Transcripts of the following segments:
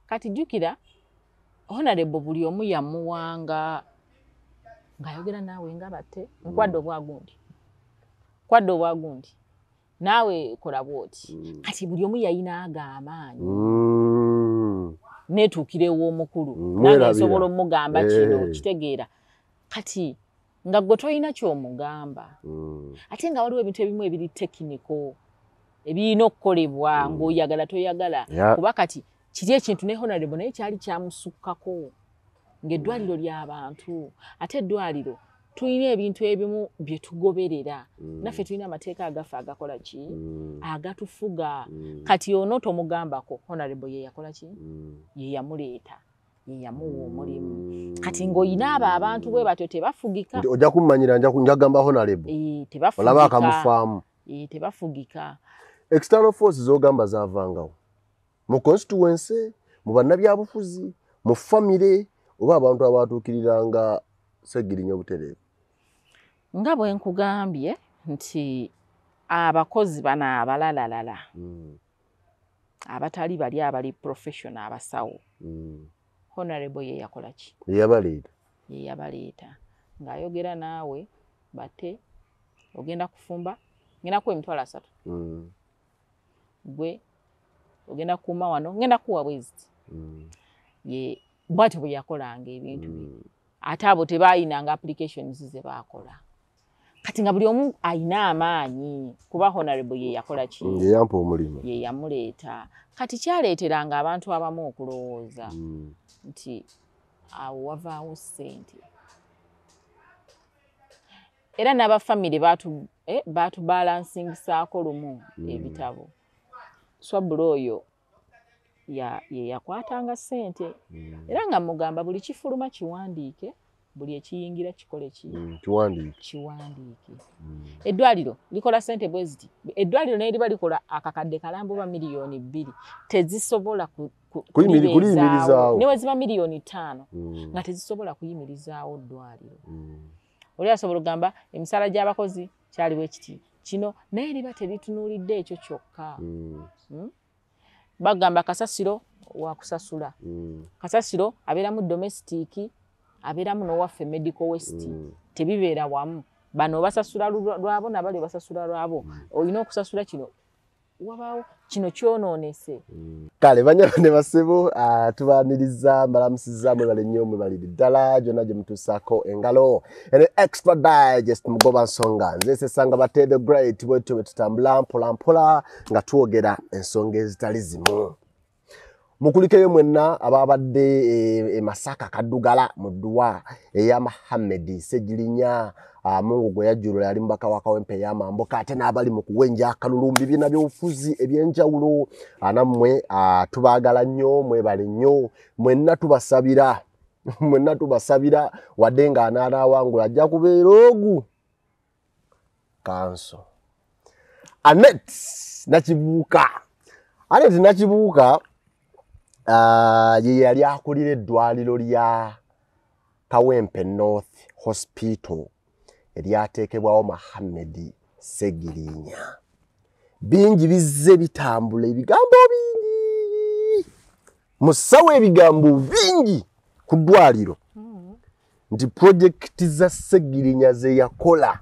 Kati jjukira honorable buli omu yamuwanga ng'ayogera naawe nga batte nkwadde obwagundi, kwadde obwagundi, naawe kola bwoti. Kati buli omu yayina aga amaanyi neetuukira ew'omukulu, nange Mwerabira. nsobola omugamba kino. Kitegeera kati nga gwe tolina ky'omugamba, ate nga waliwo ebintu ebimu ebiri technical ebirina okukolebwa ng'oyagala toyagala. Kuba kati kiri ekintu ne honorable naye kyali kyamusukkako ng'eddwaliro ly'abantu, ate eddwaliro tulina ebintu ebimu bye tugoberera. Naffe tulina amateeka agaffe agakola ki, agatufuga. Kati ono tomugambako, honorable ye yakola ki, ye yamuleeta, ye yamuwa omulimu. Kati ng'olina abo abantu bwe batyo tebafugika. Nti ojja kummanyira, njagamba honorable. Eh, olaba tebafugika. Akamufaamu. Eh, tebafugika. External force zogamba zavangawo mu constituency, mu bannabyabufuzi, mu famire, oba abantu abatuukiriranga Segirinya obutereevu? Nga bwe nkugambye nti abakozi bano abalalalala abatali bali abali professional abasawo, honorable ye yakola ki? Yeyabaleeta. Ye yabaleeta ng'ayogera naawe bate ogenda kufumba, ngenda kuwa 30,000, gwe ogenda kukuuma wano, ngenda kuwa bweziti. Ye bwatyo bwe yakolanga ebintu bye. Ate abo tebaayinanga applications ze baakola. Kati nga buli omu ayina amaanyi kuba honorable ye yakola ki? Yeyampa omulimu. Ye yamuleeta. Kati kyaleeteranga abantu abamu okulowooza nti awo wavaawo ssente, era n'abafamire baatubalansingisaako lumu ebitabo. Swabula oyo ye yakwatanga ssente, era nga mugamba buli kifuluma kiwandiike, buli ekiyingira kikole ki? Kiwandiike. Kiwandiike. Eddwaliro likola ssente bwe ziti, eddwaliro naye liba likola akakadde kalambo oba 2 miliyoni, tezisobola kulibeezaawo. Kuliyimirizaawo. Ne bwe ziba 5 miliyoni, nga tezisobola kuyimirizaawo ddwaliro. Oli asobola okugamba emisaala gy'abakozi kyaliwo ekiti kino, naye liba teritunuulidde ekyo kyokka. Bagamba kasasiro wakusasula, kasasiro abeeramu domestic, abeeramu n'owaffe medical waste. Tebibeera wamu. Bano basasula lwabo, nabali basasula lwabo. Olina okusasula kino, wabaawo kino kyonoonese. Kale banyabo ne basebo, tubaaniriza, mbalamusiza, mwebale nnyo, mwebalire ddala gyonna gye mutuusaako engalo. Eno Extra Digest, mugoba nsonga, nze Sesanga Bate the Great. Bwetyo bwe tutambula mpola mpola nga twogera ensonga ezitali zimu. Mukulikeyo mwenna ababadde e Masaka Kaddugala mu dduwa eya Muhammed Ssegirinya, Mungu gwe yajjulula, yali mubaka wa Kawempe ey'amambuka, ate n'abali mu kuwenja akalulu mu bibiina by'obufuzi ebyenjawulo. Nammwe tubaagala nnyo, mwebale nnyo mwenna, tubasabira mwenna, tubasabira wadde ng'anaanaawangula ajja kubeera ogu kanso Anet Nakibuuka. Anet Nakibuuka ye yali akulira eddwaliro lya Kawempe North Hospital eryateekebwawo Muhammed Segirinya. Bingi bizze bitambula, ebigambo bingi musawo, ebigambo bingi ku ddwaliro nti projekiti za Segirinya ze yakola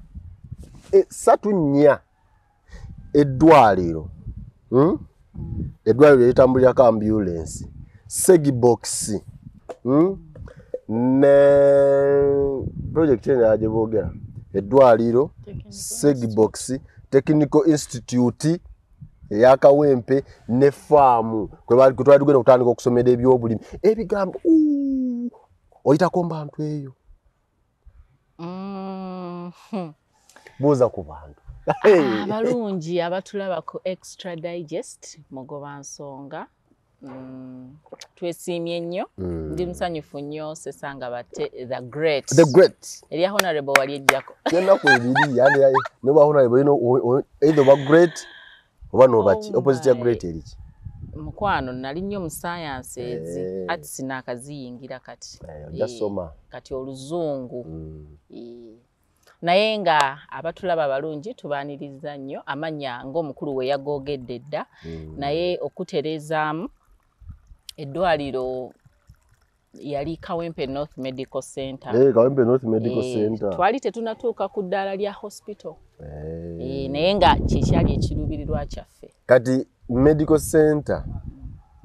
esatu nnya, eddwaliro, Eddwaliro eritambulirako ambulance, Segibox, Ne project endala gye boogera, eddwaliro, Segibox, Technical Institute eyakawempe ne faamu kwe twali tugenda okutandika okusomera ebyobulimi. Ebigambo, oyitako mu bantu eyo? Buuza ku bantu. Abalungi abatulaba ku Extra Digest mugoba nsonga, twesiimye nnyo. Ndi musanyufu nnyo, Sesanga Bate the Great. The Great. Erya honorable wali ejjako. Ennaku ebiri yani noba honorable either oba great oba nobaki. Oh. Opposite ya My. great eriki? Mukwano, nali nnyo mu science ezi, arts naakaziyingira kati. Ojja soma. Kati oluzungu. Naye nga abatulaba balungi, tubaaniriza nnyo. Amannya ng'omukulu we yagoogedde dda, naye okutereezaamu Eddwaliro yali Kawempe North Medical Center. Kawempe North Medical Center. Twali tetunatuuka ku ddaala lya hospital. Naye nga kyekyali ekiruubirirwa kyaffe. Kati medical center,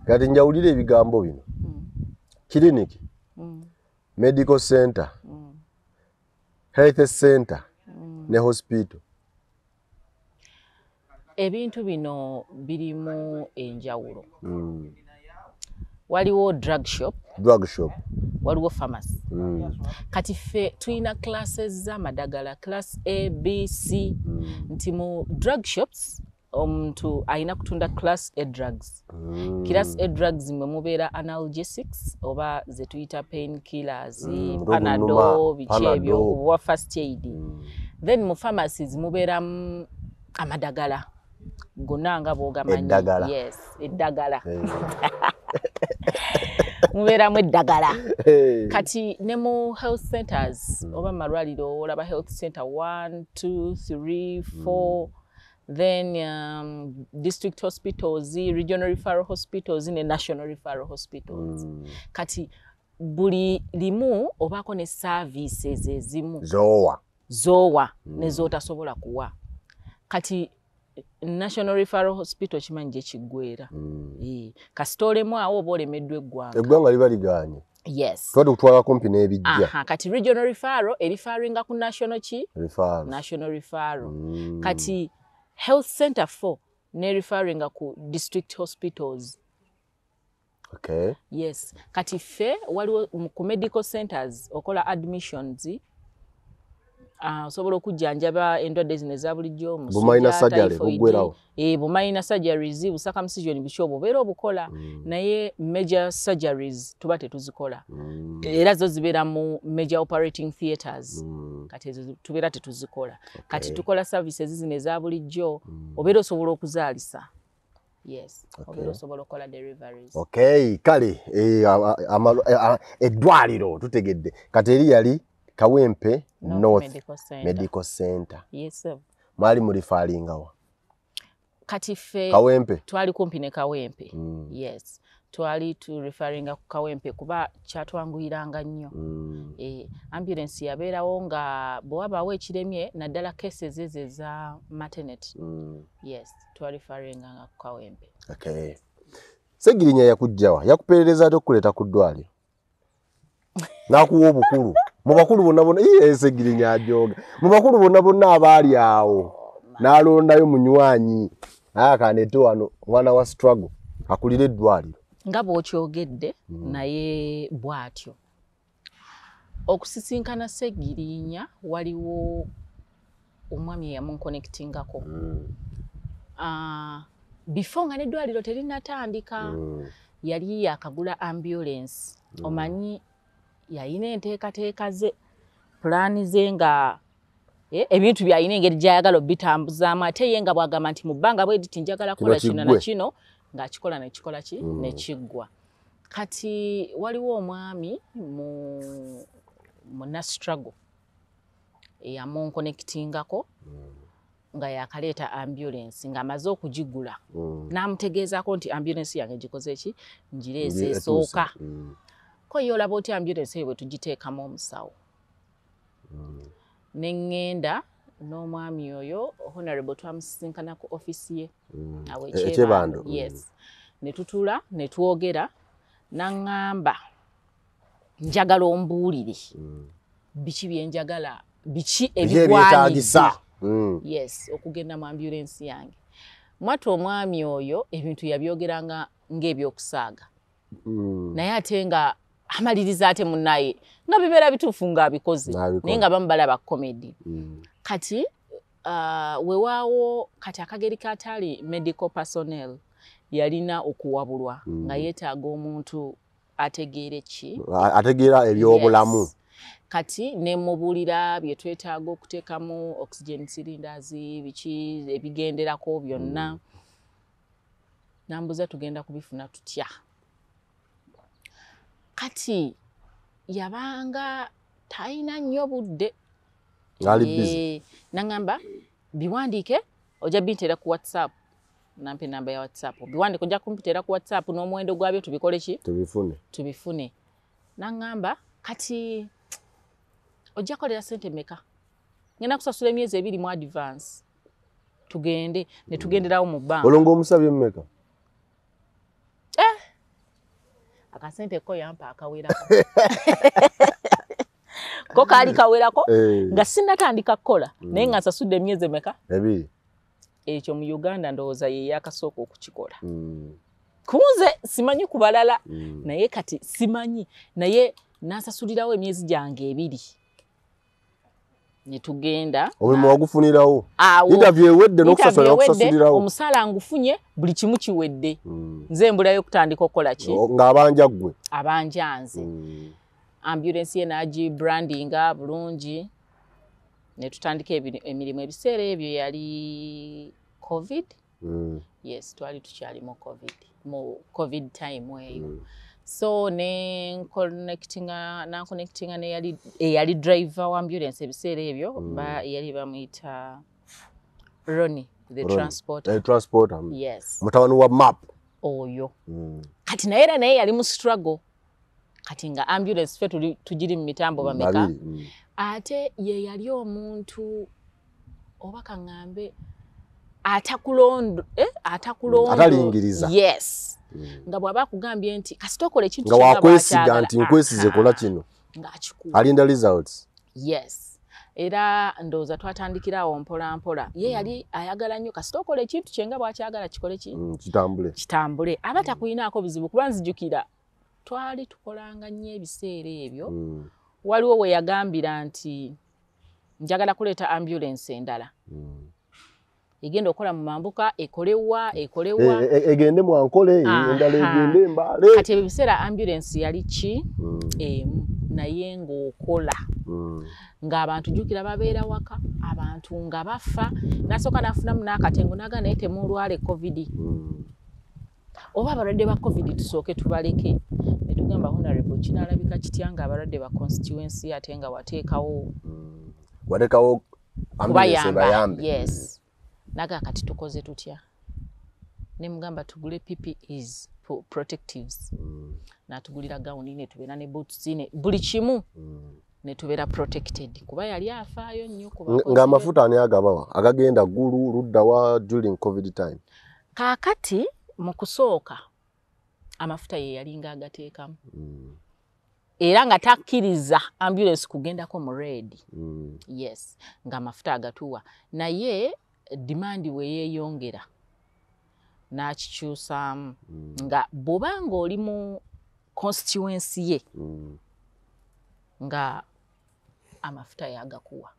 kati njawulira ebigambo bino. Clinic, medical center, health center, ne hospital. Ebintu bino birimu enjawulo. Waliwo drug shop. Drug shop. Waliwo pharmacy. Kati ffe tulina classes z'amadagala, class A, B, C. Nti mu drug shops omuntu alina kutunda class A drugs. Class A drugs mwe mubeera analgesics oba ze tuyita pain killers, Panadol, biki ebyo, oba first aid. Then mu pharmacies mubeeramu amadagala gonna nga bw'ogamanyi. Yes, eddagala. Mubeeramu eddagala. Kati ne mu health centers oba malwaliro olaba health center 1, 2, 3, 4, then district hospitals, regional referral hospitals ne national referral hospitals. Kati buli limu obaako ne services ezimu zowa ne z'otasobola kuwa. Kati National Referral Hospital kimanyi gye kiggweera. Kasita olemu awo oba olemeddwa eggwanga. Eggwanga liba ligaanye. Yes. Tuba tukutwala kumpi n'ebijja. Kati regional referral erifaringa ku national ki? Referral. National referral. Kati health center 4 ne referringa ku district hospitals. Okay. Yes. Kati ffe waliwo ku medical centers okola admissions. Osobola okujjanjaba endwadde zino eza bulijjo, musujja, typhoid, bu minor surgeries, bu circumcision, biki obwo obeera obukola, naye major surgeries tuba tetuzikola. Era zo zibeera mu major operating theatres. Kati ezo tubeera tetuzikola. Kati tukola services zino eza bulijjo, obeera osobola okuzaalisa. Yes, obeera osobola okukola deliveries. Okay, kale eddwaliro tutegedde. Kati eri yali Kawempe North Medical Center. Yes, sir. Mwali mulifalingawa? Kati ffe Kawempe. Twali kumpi ne Kawempe. Yes. Twali tu referringa ku Kawempe kuba kyatwanguyiranga nnyo. Ambulance yabeerawo nga bwe wabaawo ekiremye naddala cases ezo eza maternity. Yes, twali referringa ku Kawempe. Okay. Ssegirinya yakujjawa, yakupeereza ate okuleeta ku ddwaliro. N'akuwa obukulu. Mu bakulu bonna bonna, Ssegirinya ajooga. Mu bakulu bonna bonna abaali awo, n'alondayo munywanyi. Akaneete wano mwana wa struggle akulira eddwaliro. Nga bw'okyogedde naye bw'atyo. Okusisinkana Ssegirinya waliwo omwami eyamunkonectingako. Before nga n'eddwaliro terinatandika, yali yakagula ambulance. Omanyi yalina enteekateeka ze, pulaani ze nga ebintu byalina engeri gy'ayagala obitambuzaamu, ate ye nga bw'agamba nti mu bbanga bwe nditi njagala kukola kino na kino, ng'akikola ne kikola ki ne kiggwa. Kati waliwo omwami mu na struggle eyamunkonectingako nga yakaleeta ambulance ng'amaze okugigula. N'amutegeezaako nti ambulance yange gikoze ki, ngireese esooka. Ko ye olaba otya ambulance eyo bwe tugiteekamu omusawo. Ne ŋŋenda n'omwami oyo honorable twamusisinkana ku offisi ye awo Ekyebando. Yes. Ne tutuula ne twogera, n'aŋŋamba njagala ombuulire biki bye njagala, biki ebigwanidde. Yes, okugenda mu ambulance yange. Mwatu omwami oyo ebintu yabyogeranga ng'ebyokusaaga. Naye ate nga amaliriza ate munnaye nga bibeera bituufu ng'abikoze, naye nga bamubalaba comedy. Kati weewaawo kati akageri k'ataali medical personnel yalina okuwabulwa nga yeetaaga omuntu ategeere ki, ategeera ebyobulamu. Yes. Kati ne mubuulira bye twetaaga okuteekamu oxygen cylinders, biki ebigenderako byonna. Nambuza tugenda kubifuna tutya. Kati yabanga talina nnyo budde. Ali busy. Nangamba biwandiike ojja binteera ku WhatsApp. Nampa enamba ya WhatsApp, biwandiko ojja kumpiteera ku WhatsApp n'omuwendo gwabyo, tubikole ki? Tubifune. Tubifune. Naŋŋamba, kati ojja kolera sente meka? Ngenda kusasula emyezi 2 mu advance. Tugende ne tugenderawo mu banka. Olwo ng'omusabye mmeka? Akasente ko yampa akawerako, ko kaali kawerako. Nga sinnatandika kukola, naye nga nsasudde emyezi emeka? 2. Ekyo mu Uganda ndowooza ye yakasooka okukikola. Kunze simanyi ku balala, naye kati simanyi, naye nansasulirawo emyezi gyange 2 ne tugenda. Omulimu wagufunirawo? Awo. Interview ewedde n'okusasula Interview ewedde, okusasulirawo. Omusaala ngufunye, buli kimu kiwedde. Nze mbulayo okutandika okukola ki? Ng'abanja ggwe. Abanja nze. Ambulance ye n'agi brandinga bulungi, ne tutandika emirimu. Ebiseera ebyo yali COVID. Yes, twali tukyali mu COVID, mu COVID time eyo. So ne connectinga, na connectinga ne yali eyali driver wa ambulance ebiseera ebyo, yali bamuyita Ronnie, the Ronnie. transporter. Transporter. Yes. Mutabani wa map. Oyo. Kati naye era naye yali mu struggle. Kati nga ambulance ffe tugiri mu mitambo bameka. Babiri. Ate ye yali omuntu, oba kaŋŋambe atakulondo, atakulondo. Atalingiriza. Yes. Nga bw'aba akugambye nti kasita okola ekintu Nga kyonna wakwesiga bw'akyagala, nti nkwesize kola kino. Ng'akikuwa. Alinda results. Yes. Era ndowooza twatandikira awo mpola mpola. Ye yali ayagala nnyo kasita okola ekintu kye nga bw'akyagala kikole ki? Kitambule. Kitambule. Aba takuyinaako buzibu, kuba nzijukira twali tukolanga nnyo ebiseera ebyo. Waliwo we yagambira nti njagala kuleeta ambulance endala. Egenda okukola mu mambuka, ekolewa, ekolewa. Egende mu Ankole, endala egende Mbale. Kati ebyo biseera ambulance yali ki? Emu, naye ng'okola. Ng'abantu jjukira babeera waka, abantu nga bafa. Nasooka n'afunamu n'akatengo n'agamba naye temulwale COVID. Oba abalwadde ba COVID tusooke tubaleke. Ne tugamba honorable kinaalabika kitya ng'abalwadde ba constituency ate nga wateekawo Wateekawo ambulance kubayamba. ebayambe. Yes. Naga kati tukoze tutya? Ne mugamba tugule PPEs, protectives. N'atugulira gawuni ne tubeera ne boots ne buli kimu. Ne tubeera protected. Kuba yali afaayo nnyo ku bakozi be. Ng'amafuta ani agabawa? Agagenda Gulu, ludda wa during COVID time? Kaakati mu kusooka amafuta ye yalinga agateekamu. Era nga takkiriza ambulance kugendako mu red. Yes, ng'amafuta agatuwa. Naye demand we yeeyongera n'akikyusaamu. Nga bw'oba ng'oli mu constituency ye, nga amafuta yagakuwa.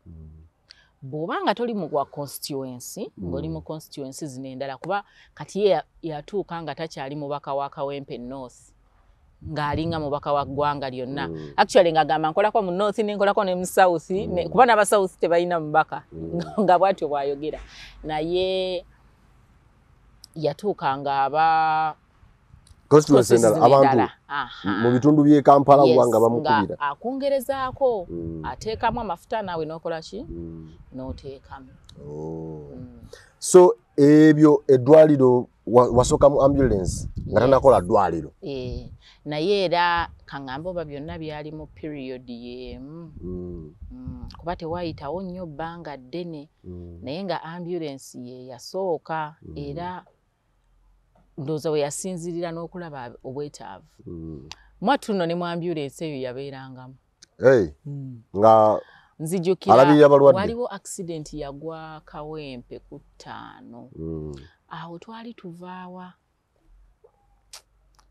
Bw'oba nga toli mu gwa constituency, ng'oli mu constituency zino endala, kuba kati ye yatuuka nga takyali mubaka wa Kawempe North, ng'alinga mubaka wa ggwanga lyonna. Actually ng'agamba nkolako mu North ne nkolako ne mu South, kuba n'aba South tebalina mubaka, nga bw'atyo bw'ayogera. Naye yatuuka ng'aba Constituency endala, constituency abantu endala. Aha. mu bitundu by'e Kampala Yes, kubanga bamukubira. nga akwongerezaako, ateekamu amafuta naawe n'okola ki? N'oteekamu. So ebyo eddwaliro wasooka mu ambulance nga tannakola ddwaliro. Naye era kaŋŋambe oba byonna byali mu period y'emu. Kuba tewaayitawo nnyo bbanga ddene. Naye nga ambulance ye yasooka, era ndowooza we yasinziirira n'okulaba obwetaavu. Mwattu nno ne mu ambulance eyo yabeerangamu. Hey, nga Nzijukira alabirira balwadde. waliwo accident yagwa Kawempe ku 5. Awo twali tuvaawa.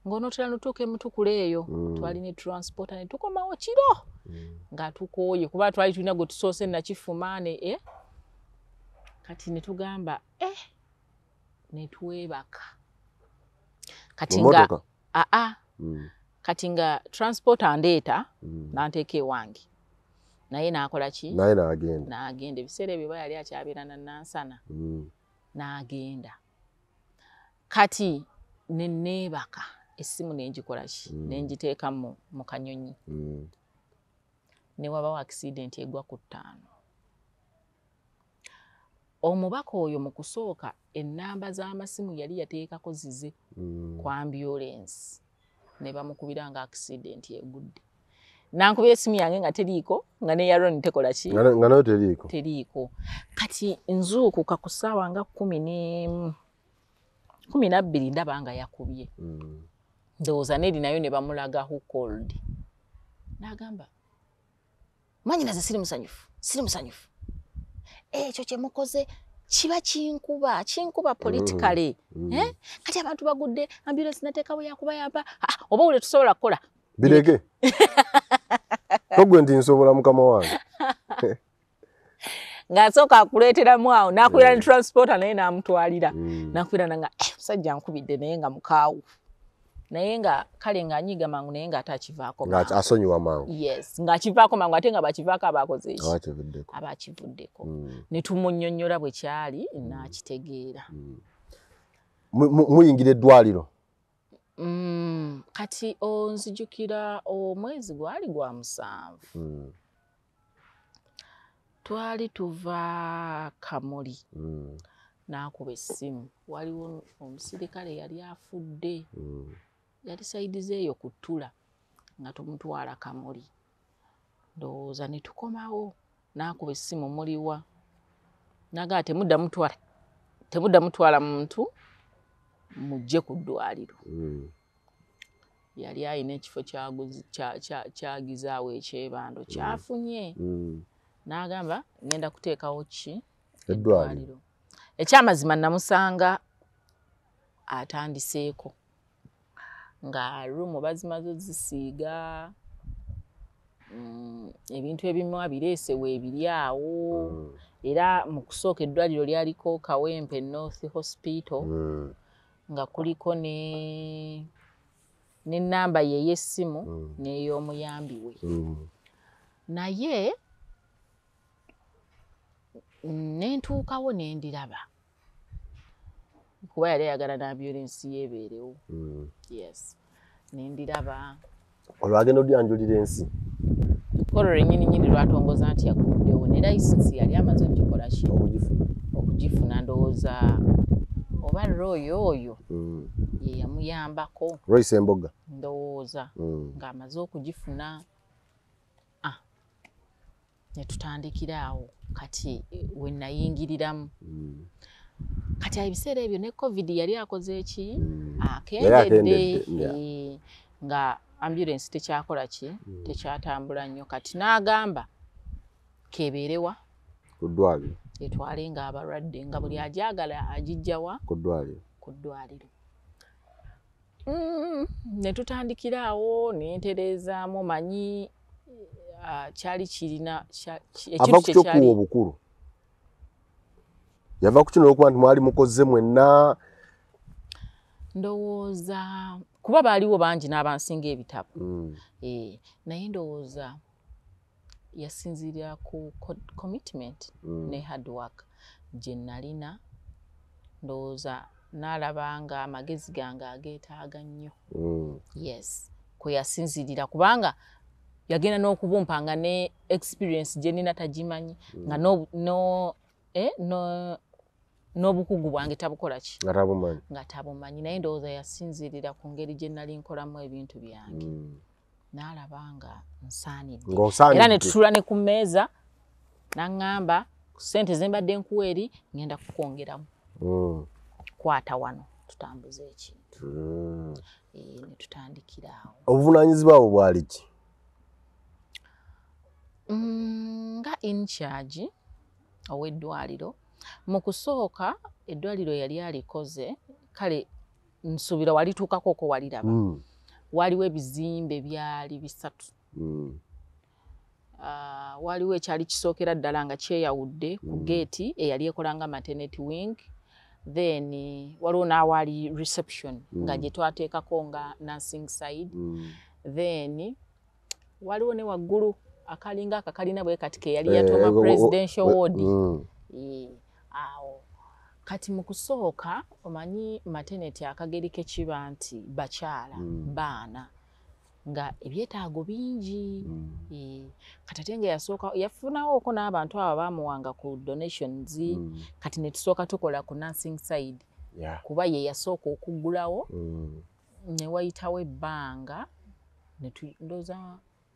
Ng'onootera n'otuuka e Mutukula eyo, twali ne transporter ne tukomawo kiro. Nga tukooye kuba twali tulina gwe tusoose Nakifuma ne, Kati ne tugamba, ne twebaka. Kati Mu nga mmotoka? aa. Kati nga transporter andeeta, n'anteeka ewange. Naye n'akola ki? Naye n'agenda. N'agenda. Ebiseera ebyo eba yali akyabeera na Nansana. N'agenda. Kati ne neebaka, essimu ne ngikola ki? Ne ngiteeka mu kanyonyi. Ne wabawo accident egwa ku 5. Omubaka oyo mu kusooka ennamba z'amasimu yali yateekako zize ku ambulance, ne bamukubira nga accident egudde. Nankubira essimu yange nga teriiko, nga ne Yaron tekola ki, nga nayo teriiko, teriiko. Kati nzuukuka ku ssaawa nga 11 12, ndaba nga yakubye. Ndowooza neri nayo ne bamulaga who called. N'agamba, manyinaze siri musanyufu, siri musanyufu, ekyo kye mukoze kiba kinkuba, kinkuba politically. Kati abantu bagudde, ambulance nateekawo yakubayamba, oba wule tusobola kukola bireke togwe nti nsobola mukama wange. Ng'asooka akuleeteramu awo n'akubira ne transporter naye n'amutwalira, n'akubira nanga musajja nkubidde naye nga mukaawu, naye nga kale ng'anyiiga mangu, naye ng'ate akivaako mangu, asonyiwa mangu. Yes, ng'akivaako mangu, ate nga bakivaako abakoze eki, abakivuddeko. Ne tumunnyonnyola bwe kyali n'akitegeera. Muyingira eddwaliro. Kati onzijukira omwezi gwali gwa 7. Twali tuva Kamuli. N'akuba essimu, waliwo omusirikale yali afudde. Yali saidize eyo ku ttula nga tumutwala Kamuli. Ndowooza ne tukomawo, n'akuba essimu, muliwa? N'agamba temudda mutwala muntu, mujje ku ddwaliro. Yali alina ekifo kyagizaawo ekyebando kyafunye. N'agamba ngenda kuteekawo ki, eddwaliro. Ekyamazima namusanga atandiseeko nga ruumu bazimaze zisiiga, ebintu ebimu abireese weebiri awo. Era mu kusooka eddwaliro lyaliko Kawempe North Hospital, nga kuliko n'ennamba ye ey'essimu n'ey'omuyambi we. Naye nentuukawo nendiraba, kuba yali ayagala n'ambulensi yeebeerewo. Yes, nendiraba. Olwagenda odyanjulira ensi kolo lwennyini nnyini lwatongoza nti yaguddewo, ne layisinsi yali amaze okugikola ki, okugifuna. Ndowooza oba Roy oyo ye yamuyambako, Roy Semboga ndowooza ng'amaze okugifuna. Ne tutandikira awo. Kati we nayingiriramu, kati ebiseera ebyo ne COVID yali akoze eki, akendedde, nga ambulance tekyakola ki, tekyatambula nnyo. Kati n'agamba kebeerewa ku ddwaliro, etwale nga abalwadde, nga buli agyagala agijjawa ku ddwaliro, ku ddwaliro. Ne tutandikira awo, nentereezaamu manyi kyali kirina ava ku kyokuwa obukulu, yava ku kino olwokuba nti mwali mukoze mwenna. Ndowooza kuba baaliwo bangi n'abansinga ebitabo, naye ndowooza yasinziira ku commitment ne hard work gye nalina. Ndowooza n'alaba nga amagezi gange ageetaaga nnyo. Yes, kwe yasinziirira, kubanga yagenda n'okubumpa nga ne experience gye nina tagimanyi, nga n'obukugu bwange tabukola ki, nga tabumanyi. Naye ndowooza yasinziirira ku ngeri gye nali nkolamu ebintu byange, n'alaba nga nsaanidde. Era ne tutuula ne ku mmeeza n'aŋŋamba ssente ze mbadde nkuwa eri ngenda kukwongeramu, kwata wano tutambuze ekintu. Ne tutandikira awo. Obuvunaanyizibwa bwo bwali ki? Nga in charge ow'eddwaliro. Mu kusooka eddwaliro yali alikoze, kale nsuubira walituukako ko waliraba. Waliwo ebizimbe byali 3. Waliwo ekyali kisookera ddala nga kyeyawudde ku geeti eyali ekola nga maternity wing, then waliwo n'awaali reception nga gye twateekako nga nursing side, then waliwo ne waggulu akalinga akakalina bwe kati ke yali yatoma presidential ward. Awo kati mu kusooka omanyi maternity akageri ke kiba nti bakyala baana Nga ebyetaago bingi. Kati ate nga yasooka yafunawooko n'abantu abo baamuwanga ku donations. Kati ne tusooka tukola ku nursing side, kuba ye yasooka okuggulawo. Ne wayitawo ebbanga, ndowooza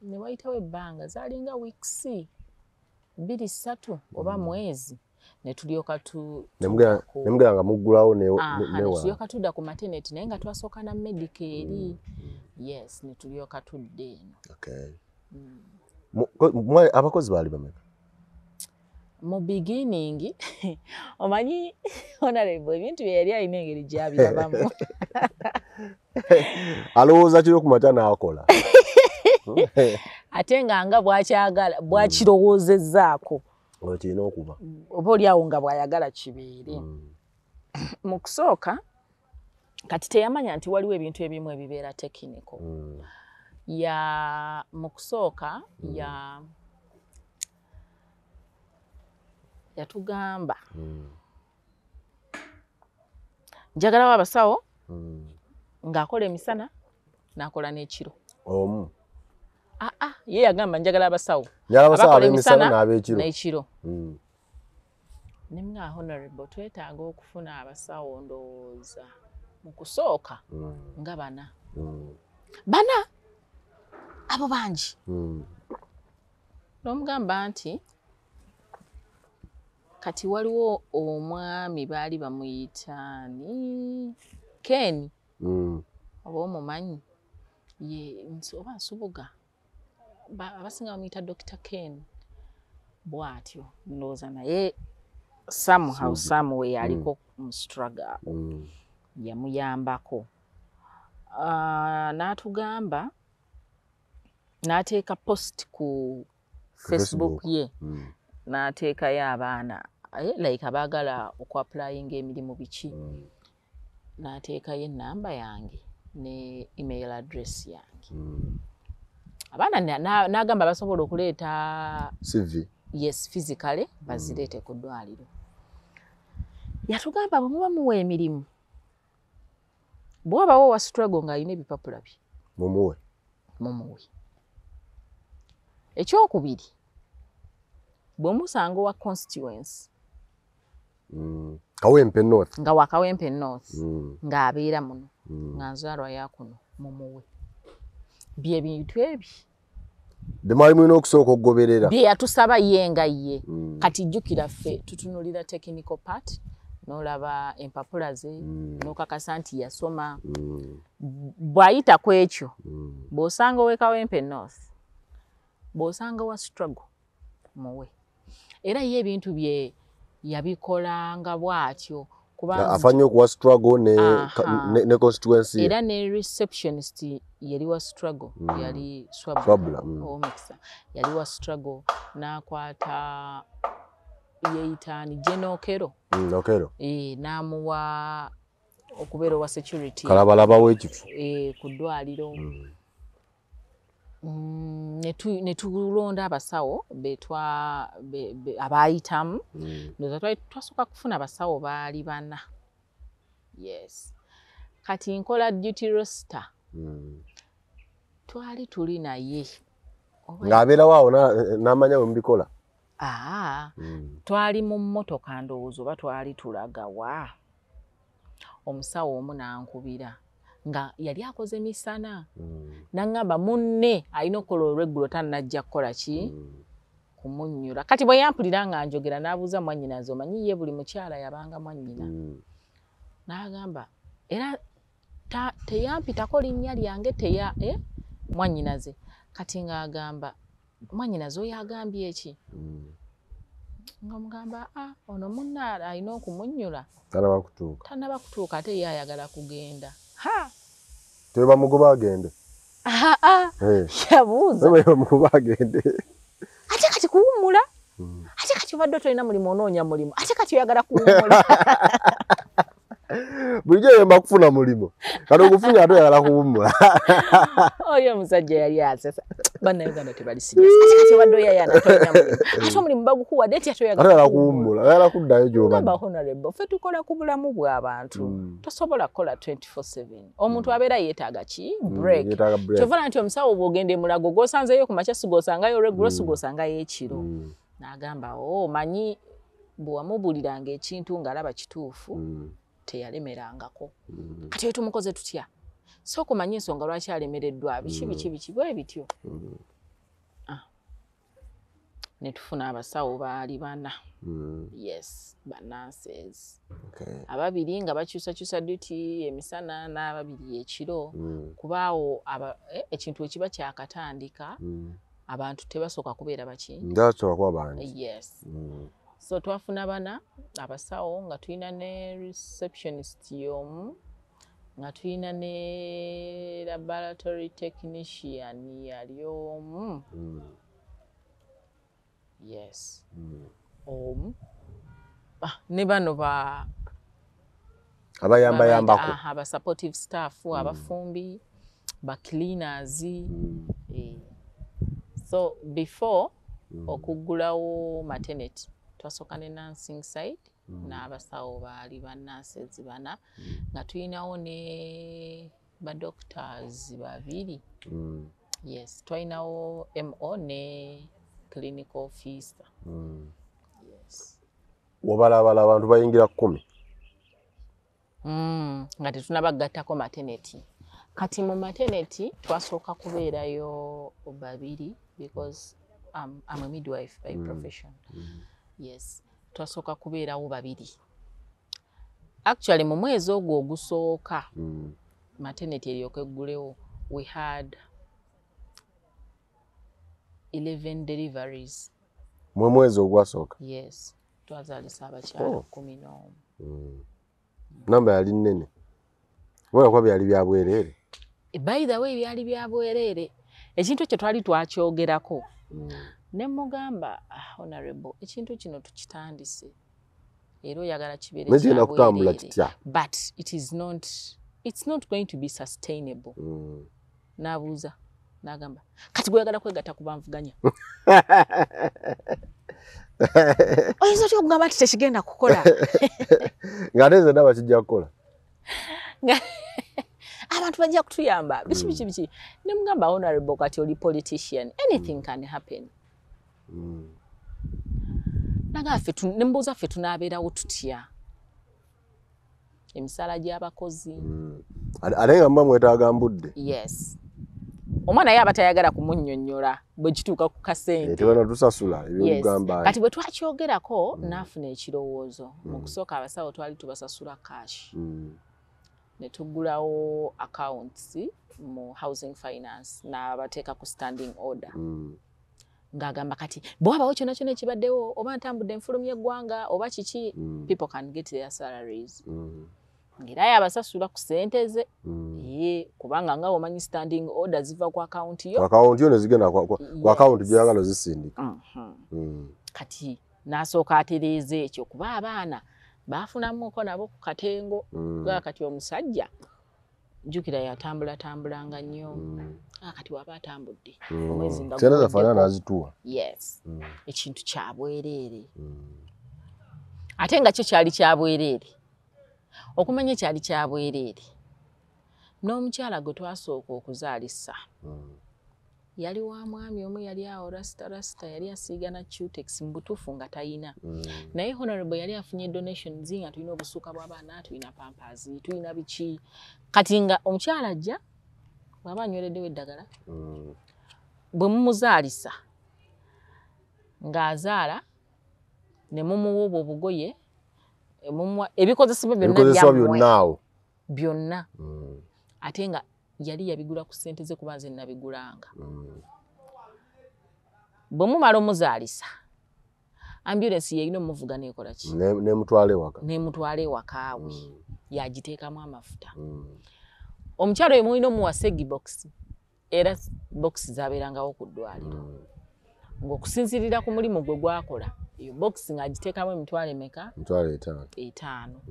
ne wayitawo ebbanga zaalinga weeks 2 3 oba mwezi, ne tulyoka nemugera nga muggulawo ne tulyoka tudda ku maternity, naye nga twasooka na medical eri. Yes, ne tulyoka tudda eno. Okay. Abakozi baali bameka? Mu beginning, omanyi honorable ebintu bye yali alina engeri gy'abirabamu. Alowooza kiri okumakya n'akola. Ate nga bw'akyagala, bw'akirowoozezzaako. Kirina okuba. Oba oli awo nga bw'ayagala kibeere. Mu kusooka, kati teyamanya nti waliwo ebintu ebimu ebibeera technical. Ya mu kusooka yatugamba njagalawo abasawo ng'akola emisana n'akola n'ekiro. Omu. Ye yagamba njagala abasawo abakola emisana n'ekiro. Ne mga honorable twetaaga okufuna abasawo ndowooza mu kusooka nga bana. Bana abo bangi. N'omugamba nti kati waliwo omwami baali bamuyitaani Ken. Oba omumanyi ye oba Nsubuga, abasinga bamuyita Dr. Ken bw'atyo ndowooza, naye somehow somewhere aliko mu struggle yamuyambako. N'atugamba n'ateeka post ku Facebook ye, n'ateekayo abaana like abaagala okuapplyinga emirimu biki, n'ateekayo ennamba yange ne email address yange. Abaana n'agamba basobola okuleeta CV. Yes, physically bazireete ku ddwaliro. Yatugamba bwe muba muwa emirimu, bw'obawo wa struggle ng'alina ebipapula bye mumuwe. Mumuwe. Ekyokubiri, bwe musanga owa constituency Kawempe North, nga wa Kawempe North, ng'abeera muno, nga nzaalwa ya kuno, mumuwe. Bye bintu ebyo bye mwali mulina okusooka okugoberera, bye yatusaba ye nga ye. Kati jjukira ffe tutunuulira technical part, n'olaba empapula ze, n'okakasa nti yasoma. Bw'ayita ku ekyo, bw'osanga ow'e Kawempe North, bw'osanga wa struggle, muwe. Era ye ebintu bye yabikolanga bw'atyo. Afa nnyo okuwa struggle ne constituency. Era ne receptionist yali wa struggle, yali Swabula ow'omukisa, yali wa struggle, n'akwata yeyitaani Jenokero. Okero. N'amuwa okubeera owa security. Kalabalaba w'ekifo. Ku ddwaliro. Ne tulonda abasawo abaayitamu. Ndowooza twasooka kufuna abasawo baali bana. Yes. Kati nkola duty roster. Twali tuli naye. Ng'abeerawo awo n'amanya bwe mubikola. Twali mu mmotoka ndowooza oba twali tulagawa. Omusawo omu n'ankubira nga yali akoze misana. N'aŋŋamba munne alina okukola olweggulo tannajja kukola ki? Kumunnyula. Kati bwe yampulira nga njogera n'abuuza mwannyinaze, omanyi ye buli mukyala yabanga mwannyina. N'agamba era teyampitako linnya lyange mwannyinaze. Kati ng'agamba mwannyinaze oyo agambye eki? Nga mugamba ono munne alina okumunnyula. Tannaba kutuuka ate ye ayagala kugenda. Tebamugoba agende. Yabuuza. Tebamugoba agende. Ate kati kuwummula. Ate kati obadde tolina mulimu onoonya mulimu. Ate kati oyagala kuwummula. Bulijjo yemba kufuna mulimu. Kati ogufunye ate oyagala kuwummula. Oyo omusajja yali asesa. Bannayuganda tebali serious. Ate kati obadde oyayana tolina mulimu, ate omulimu bagukuwadde nti ate oyagala kuwummula, oyagala kuddayo gy'obadde. Honorable, ffe tukola ku bulamu bw'abantu, tosobola kukola 24/7. Omuntu abeera yeetaaga ki? Break. Kyova nti omusawo bw'ogenda e Mulago gw'osanzeyo ku makya sig'osangayo olweggulo, sig'osangayo ekiro. N'agamba, o manyi bwe wamubuuliranga ekintu ng'alaba kituufu, teyalemerangako. Kati oyo tumukoze tutya? Sooka omanye ensonga lwaki alemereddwa, biki biki biki bwe bityo. Ne tufuna abasawo baali bana. Yes, ba nurses. Ababiri nga bakyusakyusa duty emisana n'ababiri ekiro, kubaawo ekintu ekiba kyakatandika, abantu tebasooka kubeera baki? Ndasooka kuba bangi. Yes. So twafuna bana abasawo, nga tulina ne receptionist y'omu, nga tulina ne laboratory technician yali omu. Yes. Omu. Ne bano ba abayambayambako. Aba supportive staff, abafumbi, ba cleaners. So before okuggulawo maternity, twasooka ne nursing side n'abasawo baali ba nurses bana, nga tulinawo ne ba doctors babiri. Yes, twalinawo MO ne clinical officer. Yes. Wabalabala abantu bayingira 10. Nga tetunnabagattako maternity. Kati mu maternity twasooka kubeerayo babiri because I'm a midwife by profession. Yes, twasooka kubeerawo babiri. Actually mu mwezi ogwo ogusooka maternity eryoka eggulewo, we had 11 deliveries. Mu mwezi ogwasooka? Yes, twazaalisa abakyala 11. Namba yali nnene. Wala kuba byali bya bwereere. By the way, byali bya bwereere. Ekintu ekyo twali twakyogerako. Ne mugamba, honorable, ekintu kino tukitandise. Era oyagala kibeere kya bwereere. But it's not going to be sustainable. N'abuuza, n'agamba, kati gweyagala kwegatta ku banvuganya. Oyinza otya okugamba nti tekigenda kukola? Ng'ate nze ndaba kijja kukola. Abantu bajja kutuyamba, biki biki biki. Ne mugamba, honorable, kati oli politician, anything can happen. Ne mbuuza ffe tunaabeerawo tutya? Emisaala gy'abakozi. Ate nga muba mwetaaga mbudde. Yes. Omwana ye aba tayagala kumunnyonnyola bwe kituuka ku kasente. Tebanatusasula ebyokugamba. Kati bwe twakyogerako n'afuna ekirowoozo. Mu kusooka abasawo twali tubasasula cash. Ne tuggulawo accounts mu housing finance n'abateeka ku standing order. Ng'agamba kati bw'abawo kyonna kyonna ekibaddewo, oba ntambudde nfulumya eggwanga oba kiki, people can get their salaries. Ng'era yabasasula ku ssente ze. Ye, kubanga nga omanyi standing order ziva ku account yo. Ku account yo ne zigenda ku account gy'oyagala ozisindika. Kati n'asooka atereeza ekyo kuba abaana baafunamuko nabo ku katengo. Kati omusajja jjukira yatambulatambulanga nnyo. Kati waba atambudde omwezi nga Sente zaffe n'azituwa. Yes. Ekintu kya bwereere. Ate nga kyo kyali kya bwereere. Okumanya kyali kya bwereere. N'omukyala gwe twasooka okuzaalisa yali wa mwami omu, yali awo rasita rasita, yali asiiga na cutex mu butuufu nga tayina. Naye honorable yali afunye donations nga tulina obusuuka bw'abaana, tulina pampers, tulina biki. Kati nga omukyala ajja bw'aba anywereddewo eddagala, bwe mumuzaalisa ng'azaala ne mumuwa obwo obugoye, ebikozesebwa byonna byammwe byonna. Ate nga yali yabigula ku ssente ze kuba nze nabigulanga. Bwe mumala omuzaalisa, ambulance yeyina omuvuga n'ekola ki? N'emutwala ewaka. N'emutwala ewaka we. Yagiteekamu amafuta. Omukyala oyo mulina omuwa segi box, era box zabeerangawo ku ddwaliro. Ng'okusinziirira ku mulimu gwe gwakola, eyo box ng'agiteekamu emitwalo emeka? Emitwalo etaano. Etaano.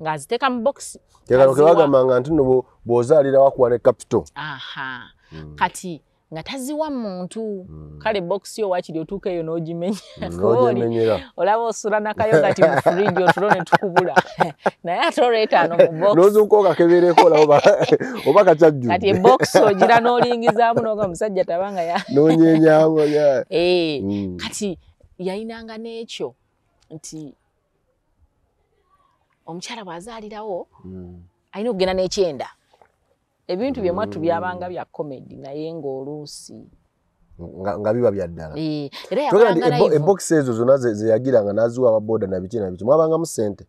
Ng'aziteeka mu box. Kekano ke bagambanga nti nno bw'ozaalira wakuwa ne capital. Aha. Kati Nga taziwa muntu. Kale box yo wakiri otuuka eyo n'ogimenya. Olaba osula nakayo kati mu fridge otulo ne tukubula. Naye ate olw'etaano mu box. N'ozuuka okakebereko olaba oba kakyajjudde. Kati ebox ogira n'olingizaamu n'oga omusajja tabanga ya. N'onyeenyamu. Kati yayinanga n'ekyo nti omukyala bw'azaalirawo alina okugenda n'ekyenda. Ebintu bye mwattu byabanga bya comedy naye ng'oluusi nga biba bya ddala. Era yakolanga live. Ebox ezo zonna ze yagiranga n'aziwa ababoda na biki na biki, mwabangamu ssente?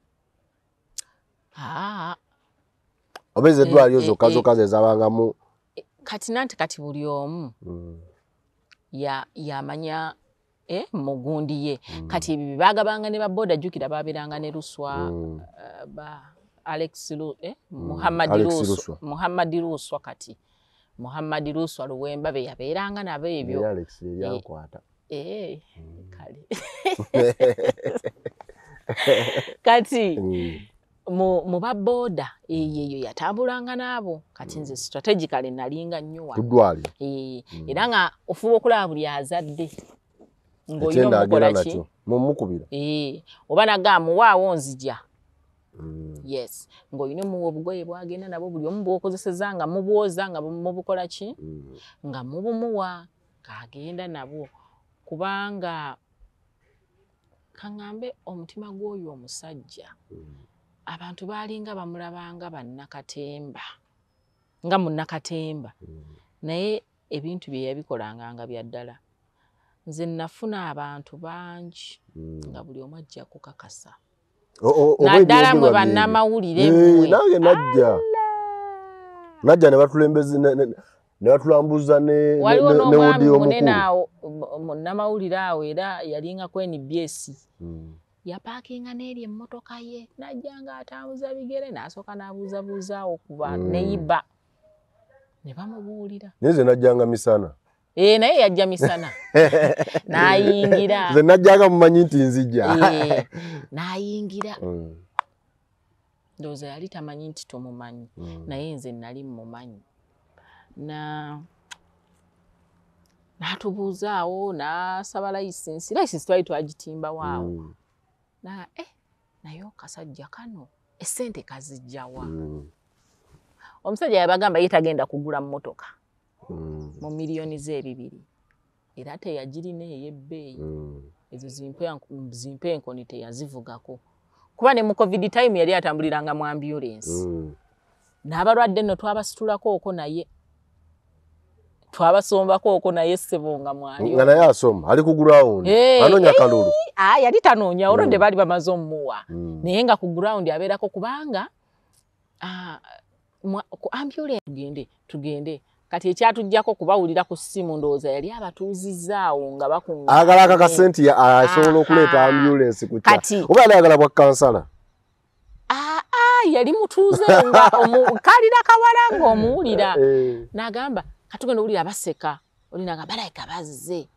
Oba ez'eddwaliro zokka zokka ze zabangamu? Kati nanti kati buli omu yamanya mugundi ye. Kati ebyo bagabanga ne baboda, jjukira babeeranga ne Luswa, ba Alex Muhammad Luswa kati Muhammad Luswa Luwemba be yabeeranga nabo ebyo. Alex yankwata. Kale. Kati mu baboda eyo yatambulanga nabo. Kati nze strategically nalinga nnyo wano. Ku ddwaliro. Era nga ofuba okulaba buli azadde ng'olina omukola ki? Mumukubira. Oba nagamba muwaawo nzija. Yes, ng'olina omuwa obugoye bwagenda nabo buli omu bw'okozeseza nga mubwoza nga mubukola ki? Nga mubumuwa ng'agenda nabwo. Kubanga kaŋŋambe omutima gw'oyo omusajja abantu baalinga bamulabanga bannakatemba, nga munnakatemba. Naye ebintu bye yabikolanga nga bya ddala. Nze nafuna abantu bangi nga buli omu ajja kukakasa. Naddala mwe bannamawulire mmwe. Nange najja. Najja ne batulembeza ne batulambuza ne waliwo n'omwami munene awo munnamawulire awo era yalinga ku NBS. Yapaakinga n'eri emmotoka ye najja ng'atambuza bigere n'asooka n'abuuzabuuzaawo kuba neyiba ne bamubuulira. Naye nze najjanga misana. Naye yajja misana. N'ayingira. Nze najjanga mumanyi nti nzijja. N'ayingira. Ndowooza yali tamanyi nti tomumanyi. Naye nze nali mmumanyi. N'atubuuzaawo n'asaba layisinsi. Layisinsi twali twagitimbawo awo. Naye akasajja kano essente kazijja wa? Omusajja yabagamba ye tagenda kugula mmotoka mu miliyoni z'ebibiri. Era teyagirina ey'ebbeeyi. Ezo zimpe enkoni teyazivugako. Kuba ne mu COVID time yali atambuliranga mu ambulance. N'abalwadde nno twabasitulako okwo naye. Twabasombako okwo naye ssebo nga mwali. Nga naye asoma, ali ku ground. Anoonya kalulu. Yali tanoonya, olwo baali bamaze omumuwa. Naye nga ku ground abeerako kubanga ku ambulance tugende. Kati ekyatujjako kubawulira ku ssimu ndowooza yali abatuuzizzaawo nga bakunga. Ayagala akakasente asobola okuleeta ambulance ku kya. Oba yali ayagala bwa kansala? Yali mutuuze nga kalira kawala ng'omuwulira. N'agamba katugenda owulira baseka. Olina nga balayika bazze.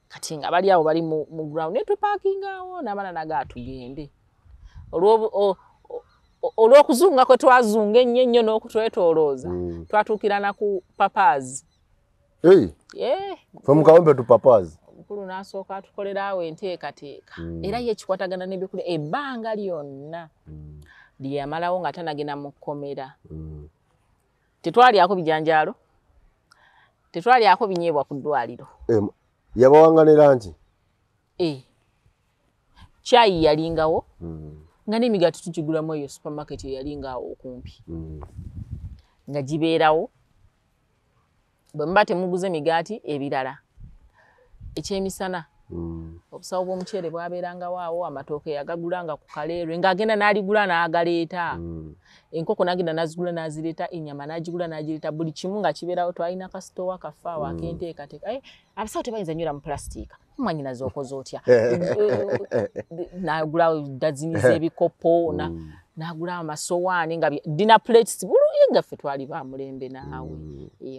Kati nga bali awo bali mu ground ne tupaakinga awo n'amala naga tugende. Olw'okuzunga kwe twazunga ennyo ennyo n'okutwetoolooza twatuukira na ku Papazi. Ffe mu Kawempe tu Papazi. Omukulu n'asooka atukolera awo enteekateeka. Era ye ekikwatagana n'ebyokulya ebbanga lyonna lye yamalawo nga tanagenda mu kkomera. Tetwalyako bijanjaalo, tetwalyako binyeebwa ku ddwaliro. Yabawanga ne langi? Kyayi yalingawo. Nga n'emigaati tugigulamu eyo supermarket eyalinga awo okumpi. Nga gibeerawo. Bwe muba temuguze migaati ebirala. Ekyemisana. Obusawo bw'omuceere bwabeerangawo awo, amatooke yagagulanga ku Kaleerwe ng'agenda n'aligula n'agaleeta. Enkoko n'agenda n'azigula n'azireeta, ennyama n'agigula n'agireeta, buli kimu nga kibeerawo. Twalina kasitowa kaffe awo ak'enteekateeka. Abasawo tebayinza nywera mu pulasitiika. Mwannyinaze okoze otya? N'agula dazini z'ebikopo, n'agula amasowaani nga dinner plates bulungi nga ffe twali ba mulembe naawe.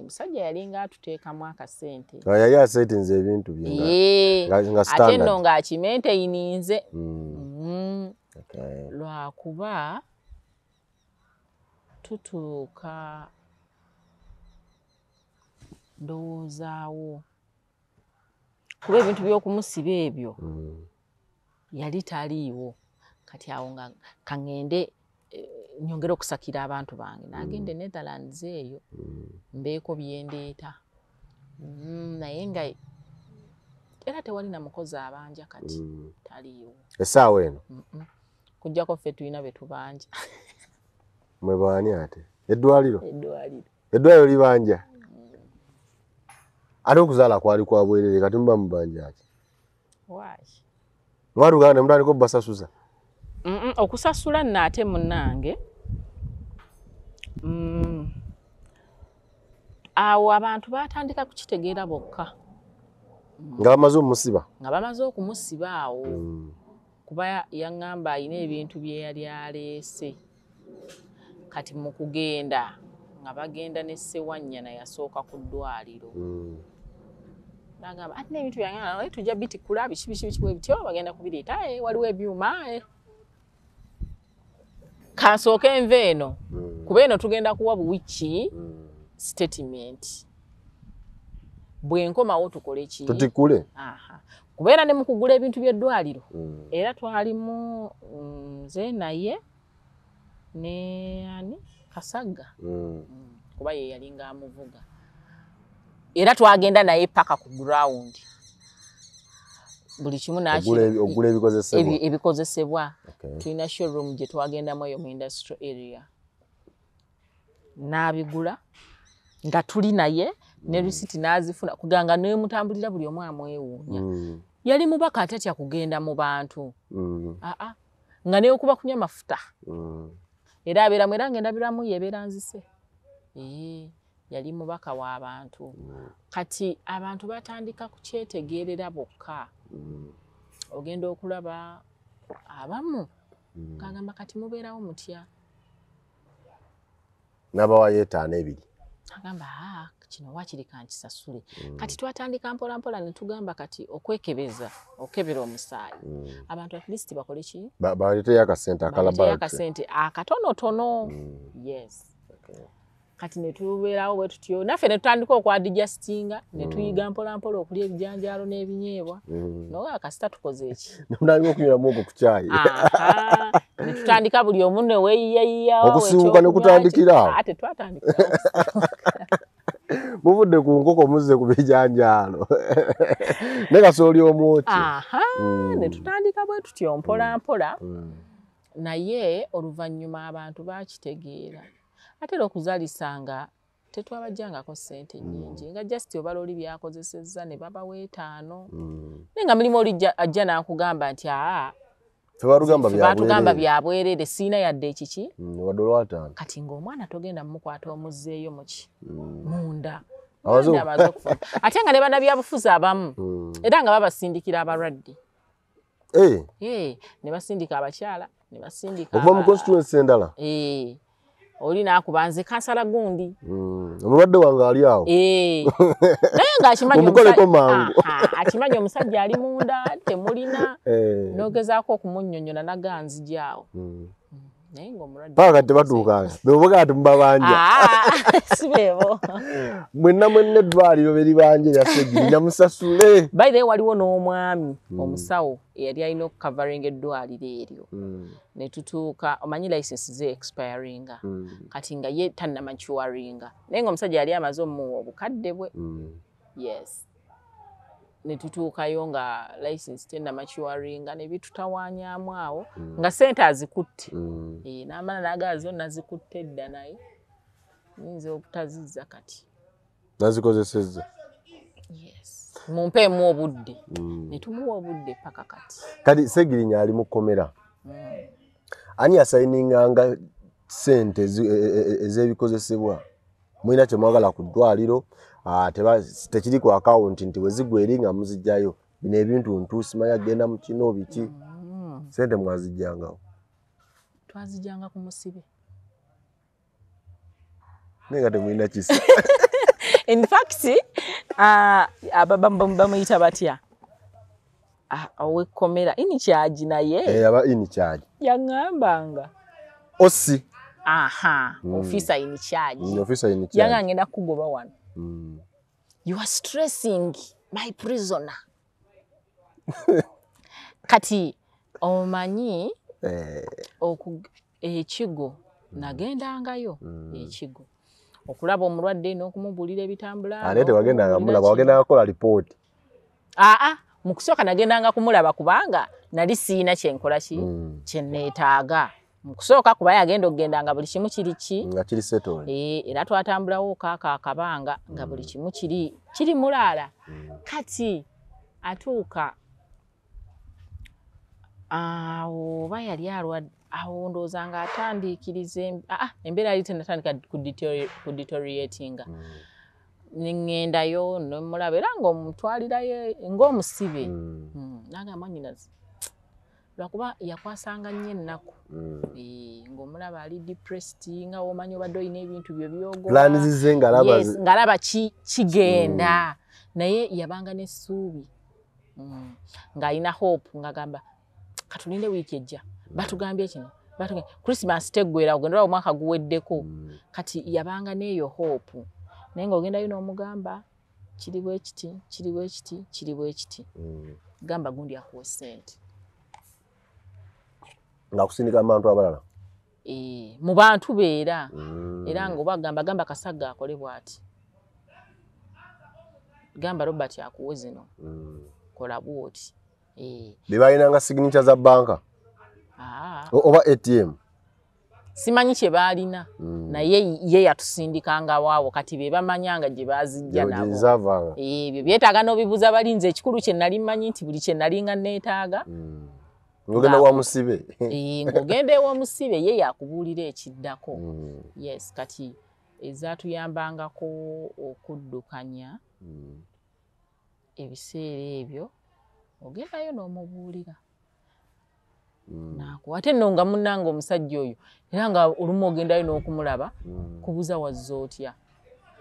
Omusajja yalinga atuteekamu akasente. Yali asetinze ebintu bye nga standard. Ate nno ng'akimaintaininze. Lwakuba tutuuka Ndowoozaawo kuba ebintu by'okumusiba ebyo yali taliiwo. Kati awo nga kaŋŋende nyongere okusakira abantu bange, nagenda e Netherlands eyo mbeeko byendeeta. Naye nga era tewali na mukozi abanja kati taliiwo essaawa eno. Kujjako ffe tulina be tubanja. Mwe baani ate? Eddwaliro? Eddwaliro libanja. Ate okuzaala kwali kwa bwerere, kati muba mubanja ki? Why? Mwaluganda ne mutandika obbasasuza? Okusasula nno ate munnange, awo abantu batandika kukitegeera bokka. Nga bamaze okumusiba? Nga bamaze okumusiba awo. Kuba yaŋŋamba alina ebintu bye yali aleese. Kati mu kugenda nga bagenda ne Ssewannyana yasooka ku ddwaliro. Nagamba ate n'ebintu byange tujja bitikula biki biki biki bityo bagenda kubireeta, waliwo ebyuma. Kansooke enva eno kuba eno tugenda kuwa buwiki statement. Bwe nkomawo tukole ki? Tutikule. Kubeera ne mu kugula ebintu by'eddwaliro. Era twalimu nze naye ne ani Kasagga. Kuba ye yalinga amuvuga. Era twagenda naye paka ku ground. Buli kimu ogula ebikozesebwa. Tulina showroom gye twagendamu eyo mu industrial area. N'abigula nga tuli naye ne risiti n'azifuna kuganga nemutambulira buli omu amwewuunya. Yali mubaka atatya kugenda mu bantu. Nga neokuba kunywa mafuta. Era abeeramu era ng'endabirwamu ye ebeera nzise. Yali mubaka w'abantu. Kati abantu batandika kukyetegeerera bokka. Ogenda okulaba abamu kagamba kati mubeerawo mutya? N'abawayo 5 2. Agamba kino waakiri kankisasule. Kati twatandika mpola mpola ne tugamba kati okwekebeza, okebera omusaayi. Abantu at least bakole ki? Baleeteyo akasente akalaboratory. Akasente akatonotono. Yes. Kati ne tubeerawo bwe tutyo naffe ne tutandika okwadijustinga ne tuyiga mpola mpola okulya ebijanjaalo n'ebinyeebwa. Noga kasita tukoze eki? Namutandika okunyweramu okwo ku caayi. Ne tutandika buli omu ne weeyiyayiya. Okusiiwuuka ne kutandikira awo. Ate twatandikira. Muvudde ku nkoko muzze ku bijanjaalo. Ne kasooli omwokye. Ne tutandika bwe tutyo mpola mpola. Naye oluvannyuma abantu baakitegeera. Ate era okuzalisanga tetwabajjangako ssente nnyingi nga just obala oli byakozesezza ne babawa 5. Naye nga mulimu oli ajja n'akugamba nti batugamba bya bwerere siina yadde ekiki wadde olwataano. Kati ng'omwana togenda mumukwata omuzzeeyo muki munda. Ate nga ne bannabyabufuzi abamu era nga babasindikira abalwadde. Ne basindika abakyala ne basindika okuva mu constituency endala. Oli n'akuba nze kansala gundi. Omulwadde wange ali awo. Naye nga akimanyi omusajja ali munda temulina n'ogezaako okumunnyonnyola naganzija awo. Naye ng'omulwadde paka tebatuukanga beoboga ati mubabanja. Si beebo. Mwenna mwenna eddwaliro beribanja erya Ssegirinya musasule. By the way waliwo n'omwami omusawo eyali alina okukavaringa eddwaliro eryo. Ne tutuuka omanyi license ze expiringa. Kati nga ye tannamaturinga. Naye ng'omusajja yali amaze omuwa obukadde bwe. Yes. Ne tutuukayo nga license tennamaturinga ne bitutawaanyaamu awo nga ssente azikutte. N'amala n'agala zonna zikutte dda naye nyinza obutazizza kati. Nazikozesezza. Yes. Mumpeemu obudde. Ne tumuwa obudde paka kati. Kati Ssegirinya ali mu kkomera. Ani yasayininganga ssente ez'ebikozesebwa? Mulina kye mwagala ku ddwaliro, tekiri ku akawunti nti bwe zigwa eri nga muzijjayo. Bino ebintu ntuusi manya genda mu kino biki. Ssente mwazijjangawo? Twazijjanga ku musibe. Naye nga temulina kisa. In fact, bamuyita batya? Ow'ekkomera in charge naye. Aba in charge. Yaŋŋambanga. Osi. Officer in charge. Officer in charge. Yanga ngenda kugoba wano. You are stressing my prisoner. Kati omanyi ekigo nagendangayo ekigo okulaba omulwadde n'okumubuulira ebitambula. Ate tewagendanga mulaba, wagendanga kukola lipooti? Aa, mu kusooka nagendanga kumulaba kubanga nali siina kyenkola ki kye neetaaga mu kusooka, kuba yagenda okugendanga buli kimu kiri ki? Nga kiri settled. Era twatambulawo kaaka akabanga nga buli kimu kiri mulaala. Kati atuuka awo oba yali alwadde awo, ndowooza nga atandiikiriza embeera yali tenatandika ku deterioratinga. Neŋŋendayo nemulaba era ng'omutwalirayo ng'omusibe. Nagamba, "Mwannyinaze," lwakuba yakwasanga nnyo ennaku. Ng'omulaba ali depressed, nga womanyi obadde olina ebintu byo byogoba. Plans ze ng'alaba Yes, ng'alaba kigenda, naye yabanga n'essuubi, ng'alina hope, ng'agamba, "Katulinde wiiki ejja, batugambye kino, batugambye Christmas teggwera, ogenda olaba omwaka guweddeko." Kati yabanga n'eyo hope, naye ng'ogendayo n'omugamba kiri bwe kiti, kiri bwe kiti, kiri bwe kiti. Gamba gundi akuwa ssente. Ng'akusindika mu bantu abalala. Mu bantu beera era nga oba gamba, gamba Kasagga akole bw'ati, gamba Robert akuwe zino, kola bw'oti. Be balinanga signature za banka oba ATM? Simanyi kye baalina, naye ye yatusindikanga waawo. Kati be bamanyanga gye bazijja nabo. Zaavanga. Ebyo byetaaga n'obibuuza balinze. Ekikulu kye nali mmanyi nti buli kye nalinga neetaaga, ng'ogenda wa musibe. Ng'ogenda ew'omusibe, ye yakubuulira ekiddako. Yes, kati ezaatuyambangako okuddukanya ebiseera ebyo, ogendayo n'omubuulira naakuwa. Ate nno nga munnange omusajja oyo, era nga olumu ogendayo n'okumulaba, kubuuza wazza otya,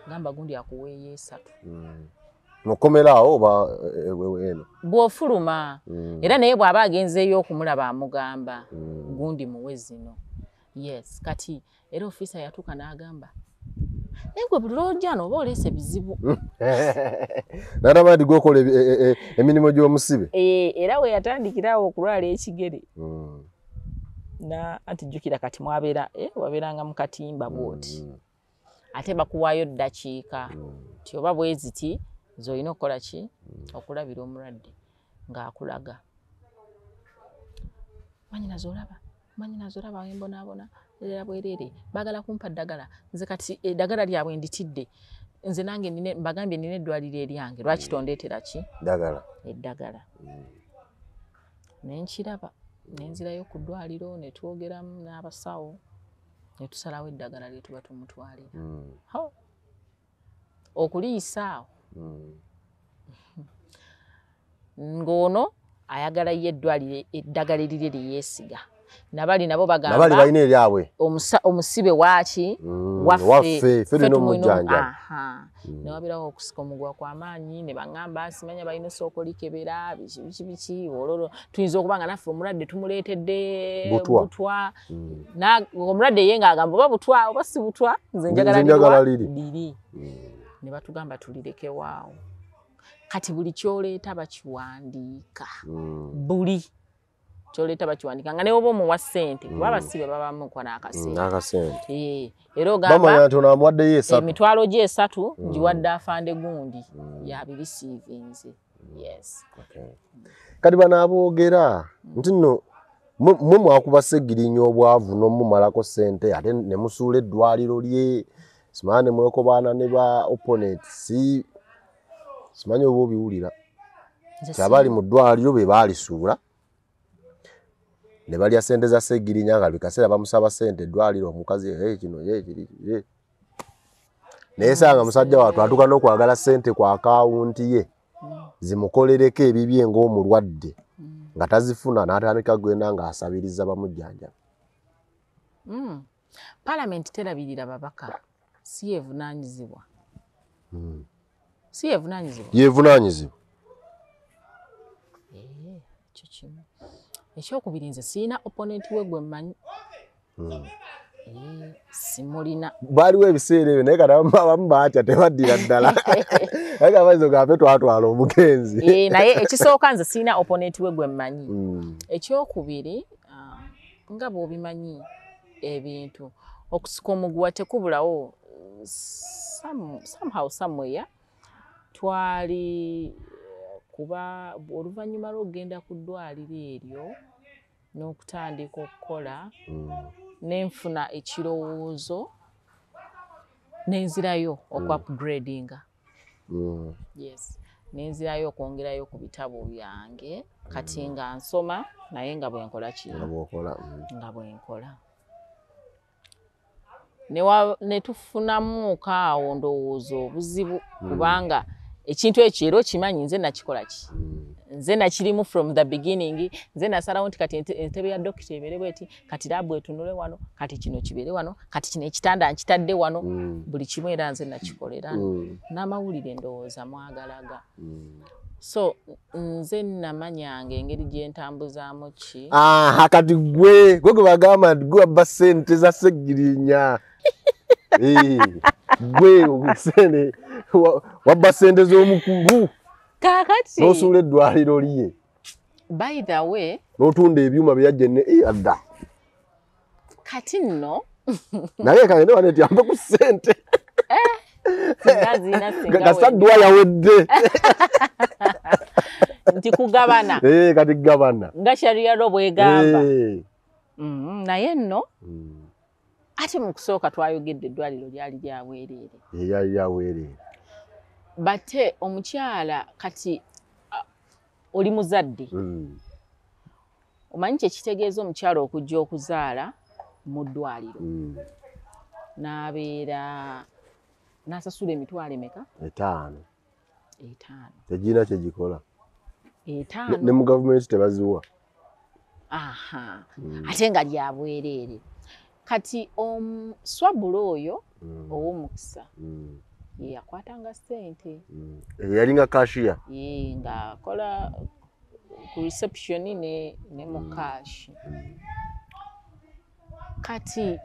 gamba gundi akuweeyo esatu. Mukomera awo oba eno? Bw'ofuluma. Era naye bw'aba agenzeeyo okumulaba, amugamba, "Gundi muwe zino." Yes, kati era ofiisa yatuuka n'agamba, "Naye gwe buli lwojja nooba oleese bizibu." N'alaba nti gwokola emirimu gy'omusibe. Era we yatandikirawo okulwala ekigere, na anti jjukira kati mwabeera wabeeranga mu katimba bw'oti, ate bakuwaayo ddakiika ti oba bwe ziti z'olina okukola ki, okulabira omulwadde ng'akulaga, "Mwanyinaze olaba, mwanyinaze olaba wembonaabona era bwereere, baagala kumpa ddagala, nze kati eddagala lyabwe nditidde, nze nange mbagambye nina eddwaliro eryange, lwaki tondeetera ki?" Ddagala. Eddagala. Nenkiraba, nenzirayo ku ddwaliro, ne twogeramu n'abasawo, ne tusalawo eddagala lye tuba tumutwalira. Ho! Okuliisa awo, ng'ono ayagala ye eddwaliro eddagala erirye lye yeesiga, nabali nabo nabali bagamba balina eryabwe. Omusibe waaki? Waffe. Waffe ffe ffe tulina tumulina omujjanjaba. Aha. Ne wabeerawo okusika omuguwa kw'amaanyi, ne baŋŋamba, simanya balina osooka olikebera biki biki biki, ololo tuyinza okuba nga naffe omulwadde tumuleetedde butwa. Butwa. Omulwadde ye ng'agamba, oba butwa oba si butwa, nze njagala Nze njagala liri. Liri. Liri. Ne batugamba tulireke waawo. Kati buli kyoleeta bakiwandiika. Buli kyoleeta bakiwandiika, nga ne oba omuwa ssente, kuba abasibe babamuko n'akasente. N'akasente. Era bamanya ogamba nti ono amuwaddeyo esatu. Emitwalo gye esatu ngiwadde afande gundi, yabirisiivinze. Yes. Okay. Kati bano aboogera nti nno mwe mwakuba Ssegirinya obwavu n'omumalako ssente, ate ne musuula eddwaliro lye, simanyi ne mwekobaana ne ba opponent, si simanyi oba obiwulira? Nze Ti abali mu ddwaliro be baalisuula ne balya ssente za Ssegirinya, nga buli kaseera bamusaba ssente eddwaliro, omukazi, "Hey, kino hey, kiri hey." Naye sanga musajja wattu atuuka n'okwagala ssente ku akawunti ye zimukolereko ebibye ng'omulwadde, nga tazifuna, n'atandika gwenda ng'asabiriza bamujjanjaba. Palamenti terabirira babaka, si yevunaanyizibwa, si yevunaanyizibwa. Yevunaanyizibwa. Ekyo kimu. Ekyokubiri, nze siina opponent we gwe mmanyi. Simulina. Baaliwo ebiseera ebyo naye kati abamu baatya tebaddira ddala. Naye kabayizo gafe twatwala omugenzi. Naye ekisooka nze sirina opponent we gwe mmanyi. Ekyokubiri nga bw'obimanyi ebintu okusika omuguwa tekubulawo somehow somewhere twali kuba oluvannyuma lw'okugenda ku ddwaliro eryo n'okutandika okukola nenfuna ekirowoozo nenzirayo oku-upgradinga. Yes, nenzirayo okwongerayo ku bitabo byange kati nga nsoma naye nga bwe nkola ki? Nga bwe nkola. Ne tufunamuuko awo ndowooza obuzibu kubanga ekintu ekyo era okimanyi nze nakikola ki? Nze nakirimu from the beginning, nze nasalawo nti kati entebe ya dokita ebeere bweti, kati laabu etunule wano, kati kino kibeere wano, kati kino ekitanda nkitadde wano, buli kimu era nze nakikolera. N'amawulire ndowooza mwagalaga. So nze namanyanga engeri gye ntambuzaamu ki. Kati gwe gwe bagamba nti gwe wabba ssente za Ssegirinya. Gwe wabba ssente z'omukulu. Kaakati n'osuula eddwaliro lye. By the way, n'otunda ebyuma bye yajja ne adda. Kati nno naye kale ne wano nti ampe ku ssente. Singa zirina singa Kasita ddwa yawedde. Nti kugabana. Kati gabana. Nga sharia law bw'egamba. Naye nno ate mu kusooka twayogedde eddwaliro lyali lya bwereere. Lyali lya bwereere. Bate omukyala kati oli muzadde. Omanyi kye kitegeeza omukyala okujja okuzaala mu ddwaliro. N'abeera n'asasula emitwalo emeka? 5. 5. Tegirina kye gikola. 5. Ne mu gavumenti tebaziwa. Aha. Ate nga lya bwereere. Kati swabula oyo ow'omukisa ye yakwatanga ssente. Yalinga cashier. Ye ng'akola ku reception ne mu cash. Kati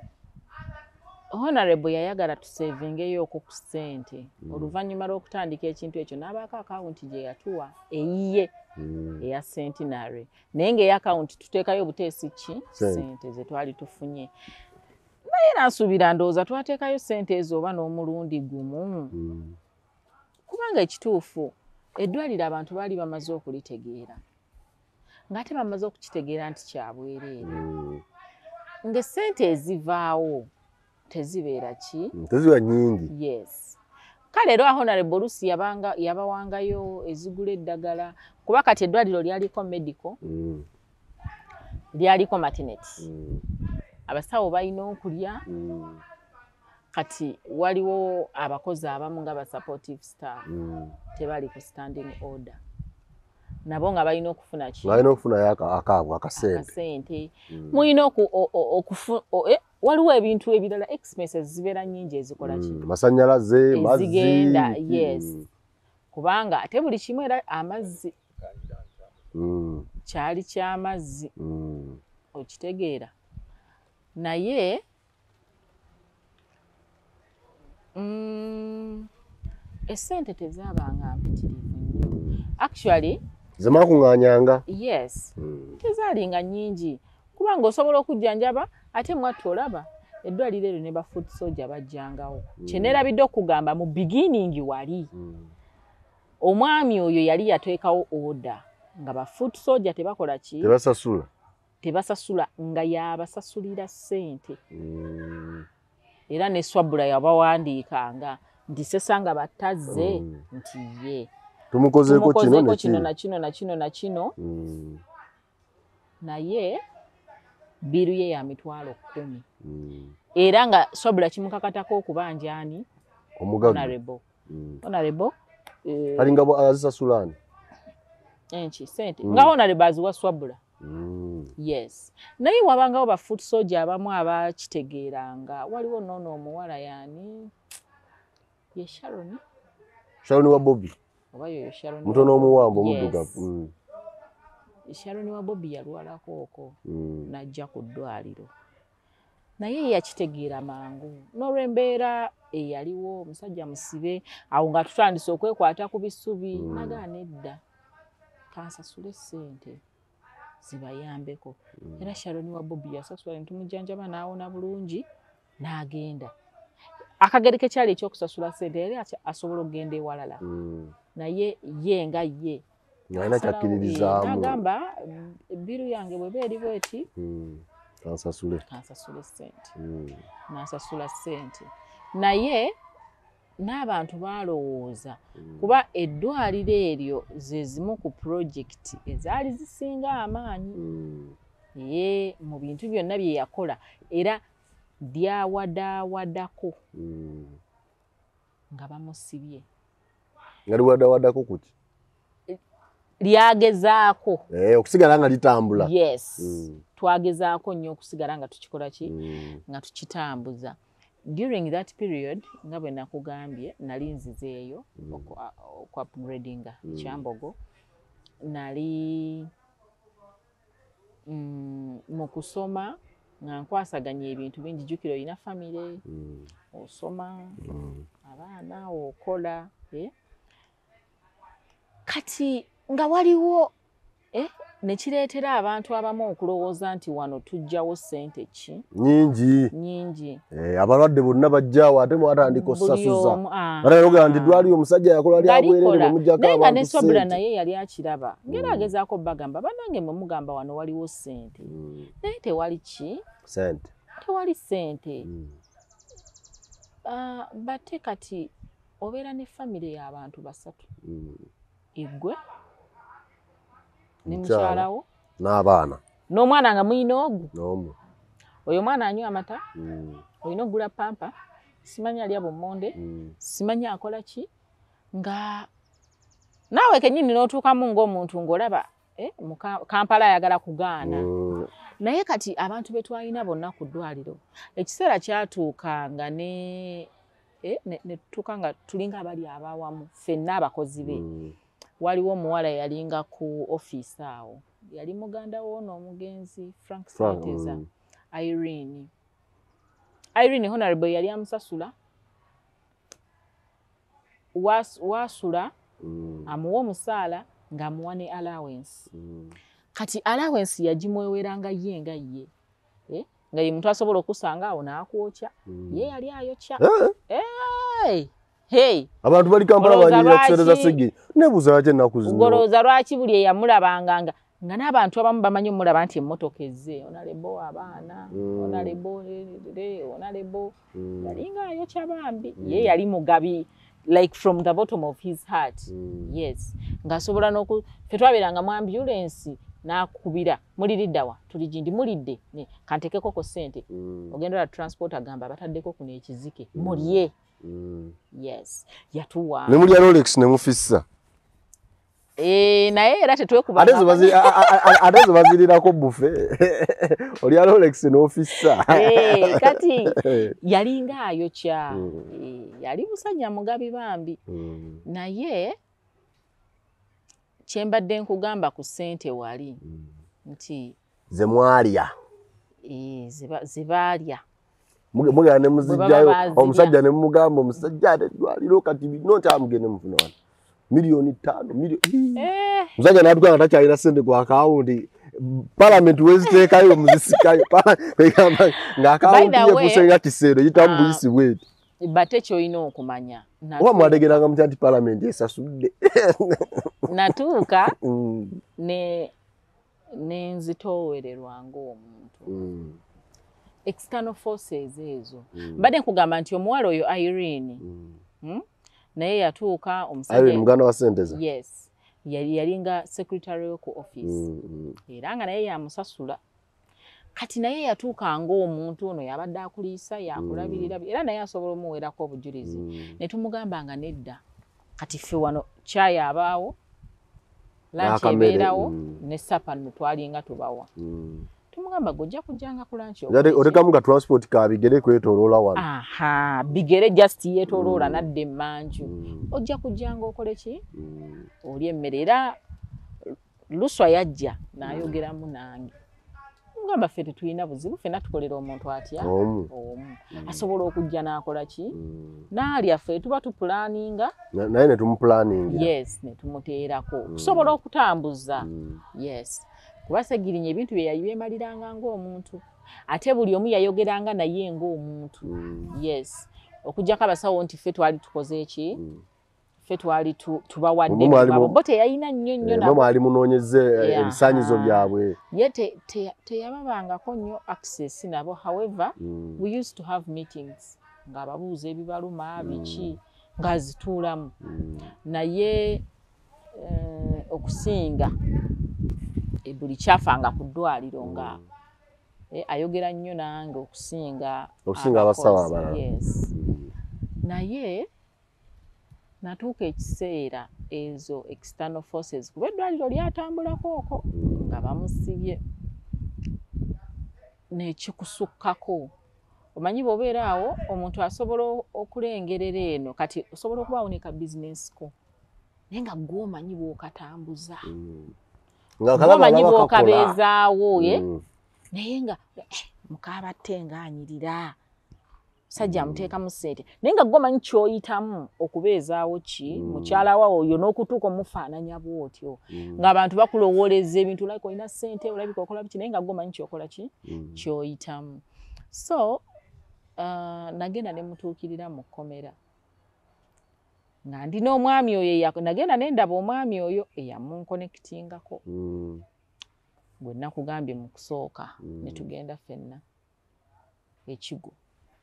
Honorable yayagala tusevingeyo ku ssente oluvannyuma lw'okutandika ekintu ekyo n'abaako akawunti gye yatuwa eyiye eya Centenary, naye ng'eya akawunti tuteekayo buteesi ki ssente ze twali tufunye. Naye era nsuubira ndowooza twateekayo ssente ezo oba n'omulundi gumu kubanga ekituufu eddwaliro abantu baali bamaze okulitegeera ng'ate bamaze okukitegeera nti kya bwereere ng'essente ezivaawo tezibeera ki? Teziba nnyingi. Yes. Kale era Honorable oluusi yabawangayo ezigula eddagala kuba kati eddwaliro lyaliko medical, lyaliko maternity. Abasawo balina okulya. Kati waliwo abakozi abamu nga ba supportive staff tebali ku standing order. Nabo nga balina okufuna ki? Balina okufunayo akaabwe akasente. Akasente. Mulina waliwo ebintu ebirala expenses zibeera nnyingi ezikola ki? Masannyalaze, mazzi. Ezigenda, yes. Kubanga ate buli kimu era amazzi. Kyali ky'amazzi. Okitegeera. Naye essente tezaabanga mpitirivu nnyo. Actually zemakuŋŋaanyanga. Yes. Tezaalinga nnyingi kubanga osobola okujjanjaba ate mwattu olaba eddwaliro eryo ne ba foot soldier bajjangawo. Kye neerabidde okugamba mu beginning wali omwami oyo yali yateekawo order nga ba foot soldier tebakola ki? Tebasasula. Tebasasula nga yabasasulira ssente. Era ne swabula yabawandiikanga nti sesanga batazze nti ye. Tumukozeeko kino kino na kino na kino na kino. Naye biru ye ya 10,000. Era nga swabula kimukakatako okubanja ani? Omugagga. Honorable. Honorable. Alinga azisasula ani? Enki sente. Nga Honorable aziwa swabula. Yes. Naye wabangawo ba foot soldier abamu abakitegeeranga. Waliwo noono omuwala yani ye Sharon. Sharon wa Bobby. Oba yoyo Sharon. Mutono omuwanvu omuddugavu. Yes. Sharon wa Bobby yalwalako okwo n'ajja ku ddwaliro. Naye yakitegeera mangu n'olw'embeera eyaliwo, omusajja musibe awo nga tutandise okwekwata ku bisubi, nagaana edda kansasule ssente zibayambeko. Era Sharon wa Bobi yasasula ne tumujjanjaba n'awona bulungi n'agenda. Akageri ke kyali ekyokusasula ssente, yali asobola okugenda ewalala, naye ye nga ye alina kyakkiririzaamu, n'agamba bill yange bweba eri bweti, kansasule, kansasule ssente. N'asasula ssente, naye n'abantu baalowooza kuba eddwaliro eryo ze zimu ku pulojekiti ezaali zisinga amaanyi ye mu bintu byonna bye yakola, era lyawadaawadako nga bamusibye. Nga liwadawadako kuki? Lyagezaako okusigala nga litambula. Yes, twagezaako nnyo okusigala nga tukikola ki, nga tukitambuza. During that period, nga bwe nakugambye, nali nzizeeyo oku upgradinga Kyambogo, nali mu kusoma nga nkwasaganya ebintu bingi. Jjukira olina famire, osoma, abaana, okola, Kati nga waliwo nekireetera abantu abamu okulowooza nti wano tujjawo ssente ki nyingi nyingi. Abalwadde bonna bajjawo, ate mwatandika osasuza, ate nti ddwaliro omusajja yakola lyabwerere, bwemujjako abantu ne Sobra naye yali akiraba ngera agezaako bagamba, bannange mwe mugamba wano waliwo ssente, naye tewali ki ssente, tewali ssente. Bate kati obeera ne famire y'abantu basatu, igwe ne mukyalawo n'abaana n'omwana nga muyina ogwo oyo omwana anywa amata, olina okugula pampa, simanyi alya bummonde, simanyi akola ki, nga naawe kennyini n'otuukamu ng'omuntu ng'olaba Kampala ayagala kugaana. Naye kati abantu be twalina bonna ku ddwaliro, ekiseera kyatuuka nga ne tutuuka nga tulinga abali abawamu ffenna abakozi be. Waliwo omuwala yalinga ku ofiisi awo, yali muganda woono omugenzi Frank Senteza, Irene. Irene Honorable yali amusasula, wasula amuwa omusaala ng'amuwa ne allowance. Kati allowance yagimweweranga ye nga ye, nga ye muntu asobola okusanga awo n'akwokya, ye yali ayokya. Hey, abantu bali Kampala banyirira kusereza sigi nebuuza lwaki ennaku zino. Ngolowooza lwaki buli eyamulabanga nga n'abantu abamu bamanyi omulaba nti emmotoka ezze, onalebo abaana, onalebo, onalebo, yalinga ayokya bambi. Ye yali mugabi, like from the bottom of his heart. Yes, ng'asobola n'oku ffe twabeeranga mu ambulance n'akubira, muliriddawa tuli gindi mulidde, kantekeko ku ssente, ogenda ola transport agamba bataddeko kuno ekizike mulye. Yes, yatuwa ne mulya Rolex ne mufissa. Naye era tetwekuba, ate zo bazirirako buffet, olya Rolex n'ofissa. Kati yalinga ayokya, yali musajja mugabi bambi. Naye kyembadde nkugamba ku ssente wali nti ze mwalya, ze baalya. Mugenda ne muzijjayo, omusajja ne mumugamba, omusajja ate eddwaliro kati bino nti amugende mufuna wano 5 miliyoni, omusajja n'atuuka nga takyalina ssente ku akawunti, palamenti weziteekayo muzisikayo, kwegamba ng'akawunti yefuuse nga kiseero yitamu buyisi bweti. Bate kyolina okumanya, oba mwategeranga mutya nti palamenti esasudde? Natuuka ne nenzitoowererwa ng'omuntu, external forces ezo. Mbadde nkugamba nti omuwala oyo Irene, naye yatuuka omusajja muganda wa Senteza. Yes, yalinga secretary we ku office, era nga naye yamusasula. Kati naye yatuuka ng'omuntu ono yabadde akuliisa, yakulabirira, era naye asobola omuweerako obujulizi. Ne tumugamba nga nedda, kati ffe wano kyayi abaawo, lunch ebeerawo, ne supper nno twalinga tubawa. Tumugamba gojja kujjanga ku lunch. Otekamu ka transport ka bigere kwetooloola wano. Aha, bigere just yeetooloola nadda emmanju, ojja kujjanga okole ki, oli emmere. Era Luswa yajja n'ayogeramu nange. Nemugamba ffe tetulina buzibu, ffenna tukolera omuntu atya Omu. omu. Asobola okujja n'akola ki, n'alya, ffe tuba tupulaninga. Naye ne tumupulaningira. Yes, ne tumuteerako okusobola okutambuza. Yes, kuba Segirinya ebintu bye yabyemaliranga ng'omuntu, ate buli omu yayogeranga naye ng'omuntu. Yes, okuggyako abasawo nti ffe twali tukoze eki, ffe twali tubawadde Mwe mwali ebibabo. Bo teyalina nnyo nnyo mwe nabo. Mwali munoonyeze Yeah. ebisaanyizo byabwe. Ye teyababangako nnyo access nabo. However, we used to have meetings ng'ababuuza ebibaluma biki, ng'azituulamu. Naye okusinga buli kyafanga ku ddwaliro nga ayogera nnyo nange okusinga Okusinga abasawo abakozi. abalala. Yes, naye natuuka ekiseera ezo external forces, kuba eddwaliro lyatambulako okwo nga bamusibye nekikusukkako. Omanyi bw'obeera awo omuntu asobola okulengerera eno, kati osobola okubaawo ne ka bizinesi ko, naye nga gwe omanyi bw'okatambuza, Nga kalaba gwe omanyi alaba kakola. bw'okabeezaawo ye. Naye nga mukabatte ng'anyirira sajja amuteekamu ssente, naye nga gwe omanyi ky'oyitamu okubeezaawo ki mukyala wa oyo n'okutuuka omufaananya bw'otyo, ng'abantu bakulowooleza ebintu like olina ssente, olabika okola biki, naye nga gwe omanyi kyokola ki, ky'oyitamu. So nagenda ne mutuukirira mu kkomera nga ndi n'omwami oyo nagenda ne ndaba omwami oyo eyamunkonekitingako gwe nakugambye mu kusooka. Ne tugenda ffenna ekigo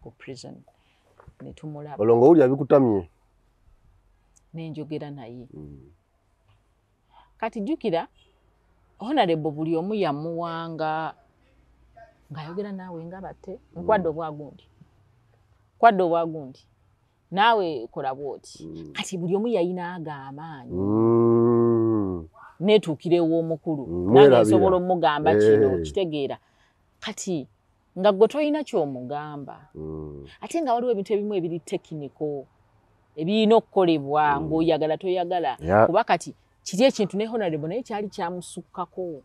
ku prison ne tumulaba. Olwo ng'owulira bikutamye. Nenjogera naye. Kati jjukira honorable buli omu yamuwanga ng'ayogera naawe nga batte nkwadde obwagundi, kwadde obwagundi, naawe kola bwoti. Kati buli omu yayina aga amaanyi. Neetuukira ew'omukulu nange mwerabira. Nsobola omugamba kino. Kitegeera kati nga gwe tolina ky'omugamba, ate nga waliwo ebintu ebimu ebiri technical ebirina okukolebwa ng'oyagala toyagala. Kuba kati kiri ekintu ne honorable naye kyali kyamusukkako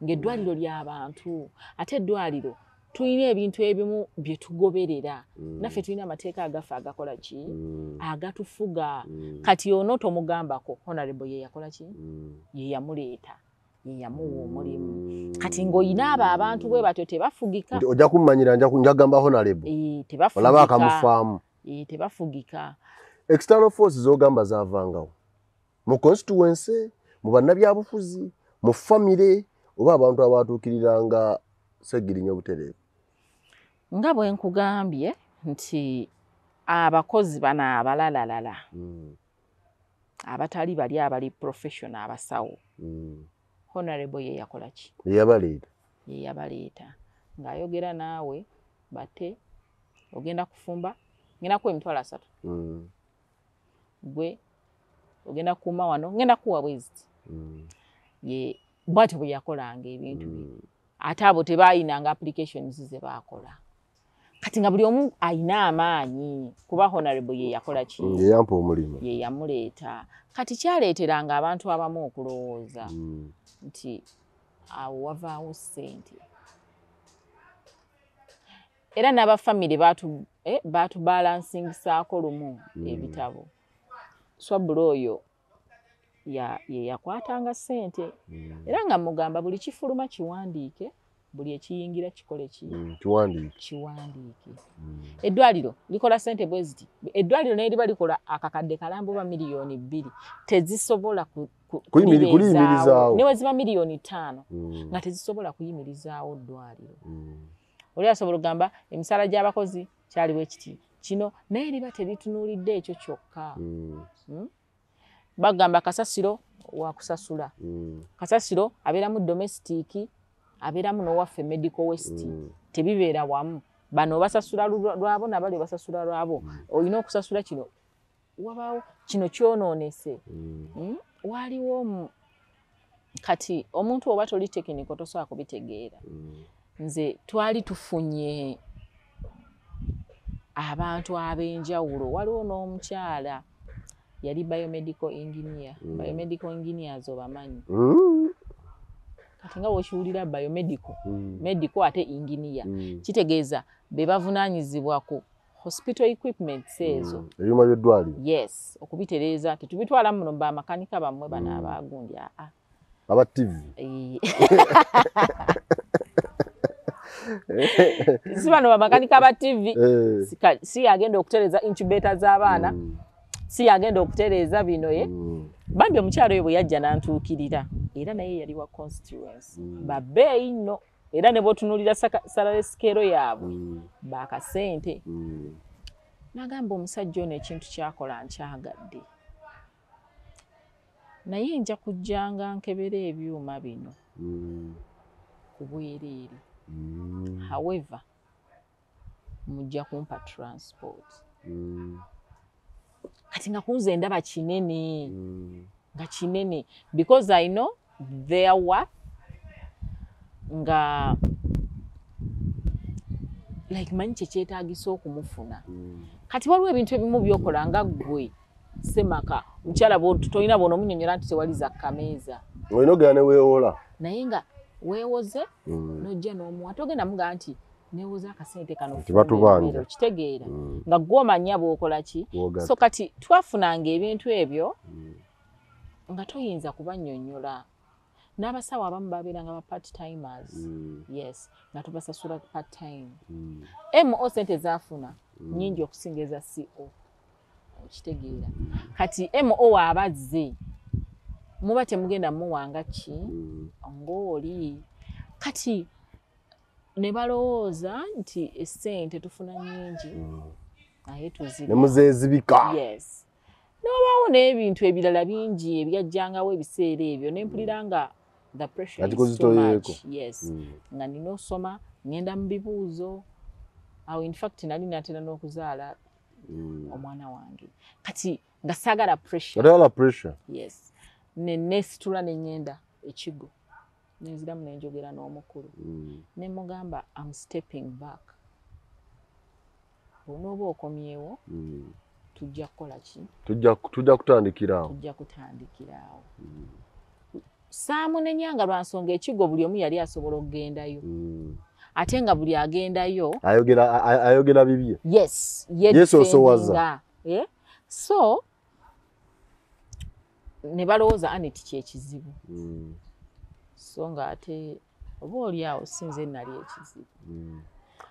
ng'eddwaliro ly'abantu, ate eddwaliro tulina ebintu ebimu bye tugoberera. Naffe tulina amateeka agaffe agakola ki, agatufuga. Kati ono tomugambako honorable ye yakola ki, ye yamuleeta, ye yamuwa omulimu. Kati ng'olina abo abantu bwe batyo tebafugika. Nti ojja kummanyira, njagamba honorable. Tebafugika. Olaba akamufaamu. Tebafugika. External forces z'ogamba zaavangawo mu constituency, mu bannabyabufuzi, mu famire, oba abantu abatuukiriranga Segirinya obutereevu? Nga bwe nkugambye nti abakozi bano abalalalala abatali bali abali professional abasawo, honorable ye yakola ki? Yeyabaleeta. Ye yabaleeta ng'ayogera naawe bate ogenda kufumba, ngenda kuwa 30,000, gwe ogenda kukuuma wano, ngenda kuwa bweziti. Ye bwatyo bwe yakolanga ebintu bye. Ate abo tebaayinanga applications ze baakola. Kati nga buli omu ayina amaanyi kuba honorable ye yakola ki? Yeyampa omulimu. Ye yamuleeta. Kati kyaleeteranga abantu abamu okulowooza nti awo wavaawo ssente, era n'abafamire baatubalansingisaako lumu ebitabo. Swabula oyo ye yakwatanga ssente, era nga mugamba buli kifuluma kiwandiike, buli ekiyingira kikole ki? Kiwandiike. Kiwandiike. Eddwaliro likola ssente bwe ziti, eddwaliro naye liba likola akakadde kalambo ba 2 miliyoni, tezisobola Kuyimirizaawo. Ne bwe ziba 5 miliyoni nga tezisobola kuyimirizaawo ddwaliro. Oli asobola okugamba emisaala gy'abakozi kyaliwo ekiti kino, naye liba teritunuulidde ekyo kyokka. Bagamba kasasiro wakusasula, kasasiro abeeramu domestic, abeeramu n'owaffe medical waste. Tebibeera wamu. Bano basasula lwabo, nabali basasula lwabo. Olina okusasula kino, wabaawo kino kyonoonese. Waliwo kati omuntu oba toli technical tosobola kubitegeera. Nze twali tufunye abantu ab'enjawulo, waliwo n'omukyala yali biomedical engineer. Biomedical engineers obamanyi? Kati nga bw'okiwulira biomedical, medical ate engineer, kitegeeza be bavunaanyizibwa ku hospital equipment ezo. Ebyuma by'eddwaliro. Yes, okubitereeza. Tetubitwala muno bamakanika bammwe bano abagundi, aa. Aba TV. Si bano bamakanika ba TV, si yagenda okutereeza incubator z'abaana, si yagenda okutereeza bino ye. Bambi omukyalo oyo bwe yajja n'antuukirira, era naye yali wa constituency, babbeeyi nno, era ne bw'otunuulira salary scale yaabwe bakasente. N'agamba omusajja ono ekintu kyakola nkyagadde, naye nja kujjanga nkebera ebyuma bino ku bwereere. However, mujja kumpa transport. Kati nga kunze ndaba kinene, nga kinene, because I know their worth, nga like manyi kye kyetaagisa okumufuna. Kati waliwo ebintu ebimu by'okola nga ggwe semaka mukyala tolina bw'onoomunnyonnyola nti tewali za kameeza, olina ogenda ne weewola, naye nga weewoze n'ojja n'omuwa, togenda mugamba nti neewoze akasente kano Tibatubanja. Okitegeera, nga ggwe omanya bw'okola ki. So kati twafunanga ebintu ebyo nga toyinza kubannyonnyola. N'abasawo abamu babeeranga ba part timers, yes, nga tubasasula part time. MO sente zaafuna nnyingi okusinga eza CO, okitegeera. Kati MO waabazze muba temugenda muwanga ki ng'oli. Kati ne balowooza nti essente tufuna nnyingi naye tuzirya, ne muzeezibika. Yes, n'obaawo n'ebintu ebirala bingi ebyajjangawo ebiseera ebyo, ne mpulira nga the pressure is too much. Yes, nga nina osoma, ngenda mu bibuuzo awo. In fact nali natera n'okuzaala omwana wange, kati nga saagala pressure. Atayala pressure. Yes, ne neesitula ne ŋŋenda ekigo, nenziramu ne njogera n'omukulu, ne mugamba am stepping back, bw'onooba okomyewo tujja kukola ki, tujja kutandikira awo, tujja kutandikira awo. Saamunenya nga lwa nsonga ekigo buli omu yali asobola okugendayo, ate nga buli agendayo ayogera bibye. Yes, yeesoosowaza. So ne balowooza Annet kyekizibu, so nga ate oba oli awo si nze nali ekizibu.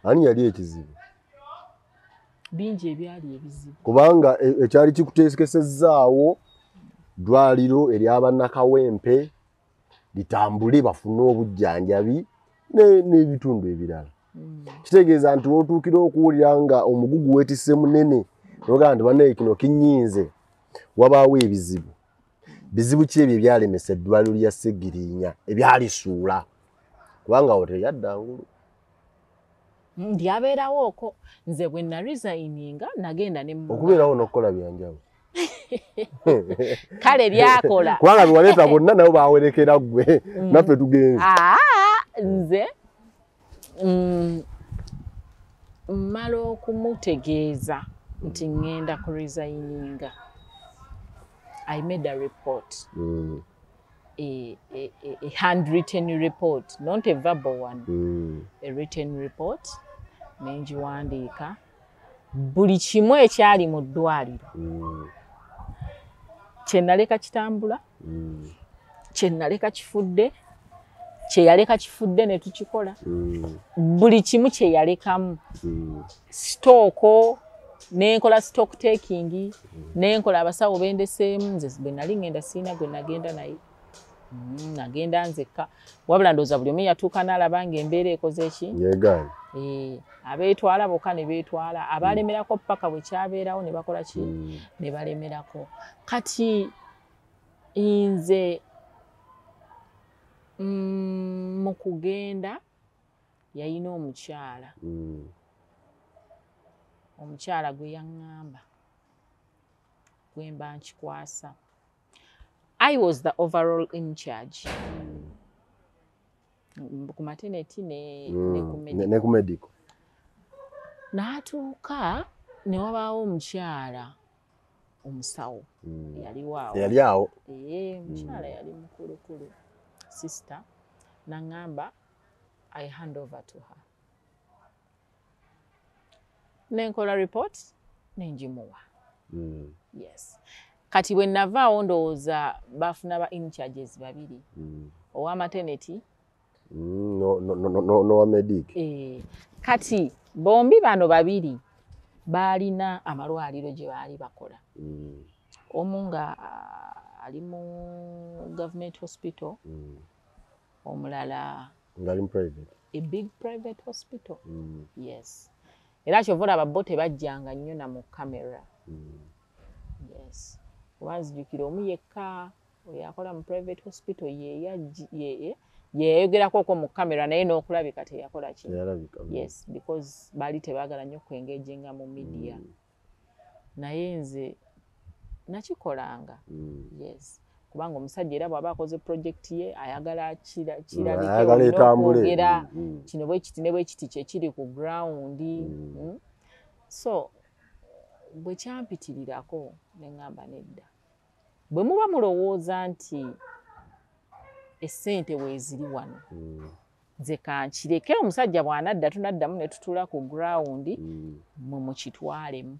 Ani yali ekizibu? Bingi ebyali ebizibu, kubanga ekyali kikuteekesezzaawo ddwaliro ery'abannakawempe litambule bafune obujjanjabi n'ebitundu ebirala. Kitegeeza nti w'otuukira okuwulira nga omugugu weetisse munene, n'ogamba nti bannaye kino kinnyinze, wabaawo ebizibu. Bizibu ki ebyo ebyalemesa eddwaliro lya Ssegirinya ebyalisuula? Kubanga awo teyadda ngulu. Lyabeerawo okwo. Nze bwe naresigninga nagenda ne okubeerawo n'okukola byanjawulo. Kale byakola. Kubanga bewaleeta bonna nabo bawerekera ggwe, naffe tugenze. Nze mmala okumutegeeza nti ŋŋenda kuresigninga. I made a report, a handwritten report, not a verbal one, a written report. Nengiwandiika buli kimu ekyali mu ddwaliro, kye naleka kitambula, kye naleka kifudde, kye yaleka kifudde ne tukikola, buli kimu kye yalekamu, stock nenkola stock taking, nenkola abasawo bendeseemu. Nze bwe nali ngenda siina gwe nagenda naye, nagenda nzekka, wabula ndowooza buli omu yatuuka n'alaba ng'embeera ekoze ki, abeetwala bokka ne beetwala, abalemerako paka bwe kyabeerawo ne bakola ki, ne balemerako. Kati nze mu kugenda yalina omukyala, omukyala gwe yaŋŋamba gwe mba nkikwasa. I was the overall in charge ku maternity ne ku medical. N'atuuka ne wabaawo omukyala omusawo yaliwo awo. Yali awo. Omukyala yali mukulukulu, sister. Naŋŋamba, "I hand over to her." Nenkola report nengimuwa. Yes, kati bwe navaawo, ndowooza bafuna ba incharges babiri, owa maternity No, medic. Eh, kati bombi bano babiri baalina amalwaliro gye baali bakola. Omu nga ali mu government hospital, omulala Nga ali mu private. A big private hospital. Yes, era kyova olaba bo tebajjanga nnyo na mu camera. Yes, kuba nzijukira omu yekka oyo akola mu private hospital yeyayogerako okwo mu kamera, naye n'okulabika teyakola ki. Teyalabika. Yes, because baali tebaagala nnyo kwengaginga mu media. Naye nze nakikolanga. Yes, kubanga omusajja era bw'aba akoze project ye ayagala kirabike, Ayagala olina etambule. okwogera kino bwe kiti ne bwe kiti kyekiri ku ground. So bwe kyampitirirako ne ŋŋamba nedda, bwe muba mulowooza nti essente weeziri wano, nze kankireke, omusajja bw'anadda tunaddamu ne tutuula ku ground, mwe mukitwalemu.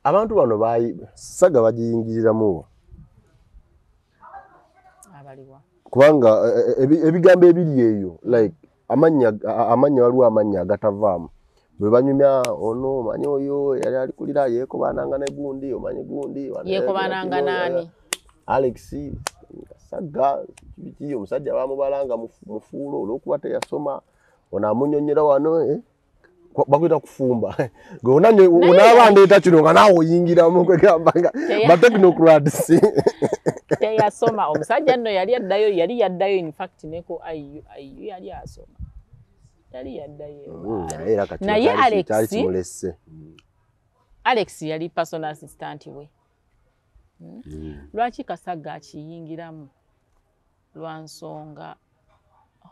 Abantu bano saga bagiyingiriramu? Abaliwa? Kubanga ebigambo ebiri eyo, like amannya, waliwo amannya agatavaamu bwe banyumya. Ono omanyi oyo yali alikulira yeekobaananga ne gundi, omanyi gundi Yeekobaananga kino, naani? Alex Kasagga biki, omusajja bamubalanga mufuulo olw'okuba teyasoma. Ono amunyonyera wano, eh? Bakuyita kufumba. Gwe onaaba ndeeta kino nga naawe oyingiramu, kwegamba nga batechnocrats. Teyasoma omusajja nno, yali addayo, yali yaddayo in fact ne ku IU, IU yali asoma, yali yaddayo. Naye era kati Naye kyali kimulesse. Alex yali personal assistant we. Lwaki Kasagga akiyingiramu? Lwa nsonga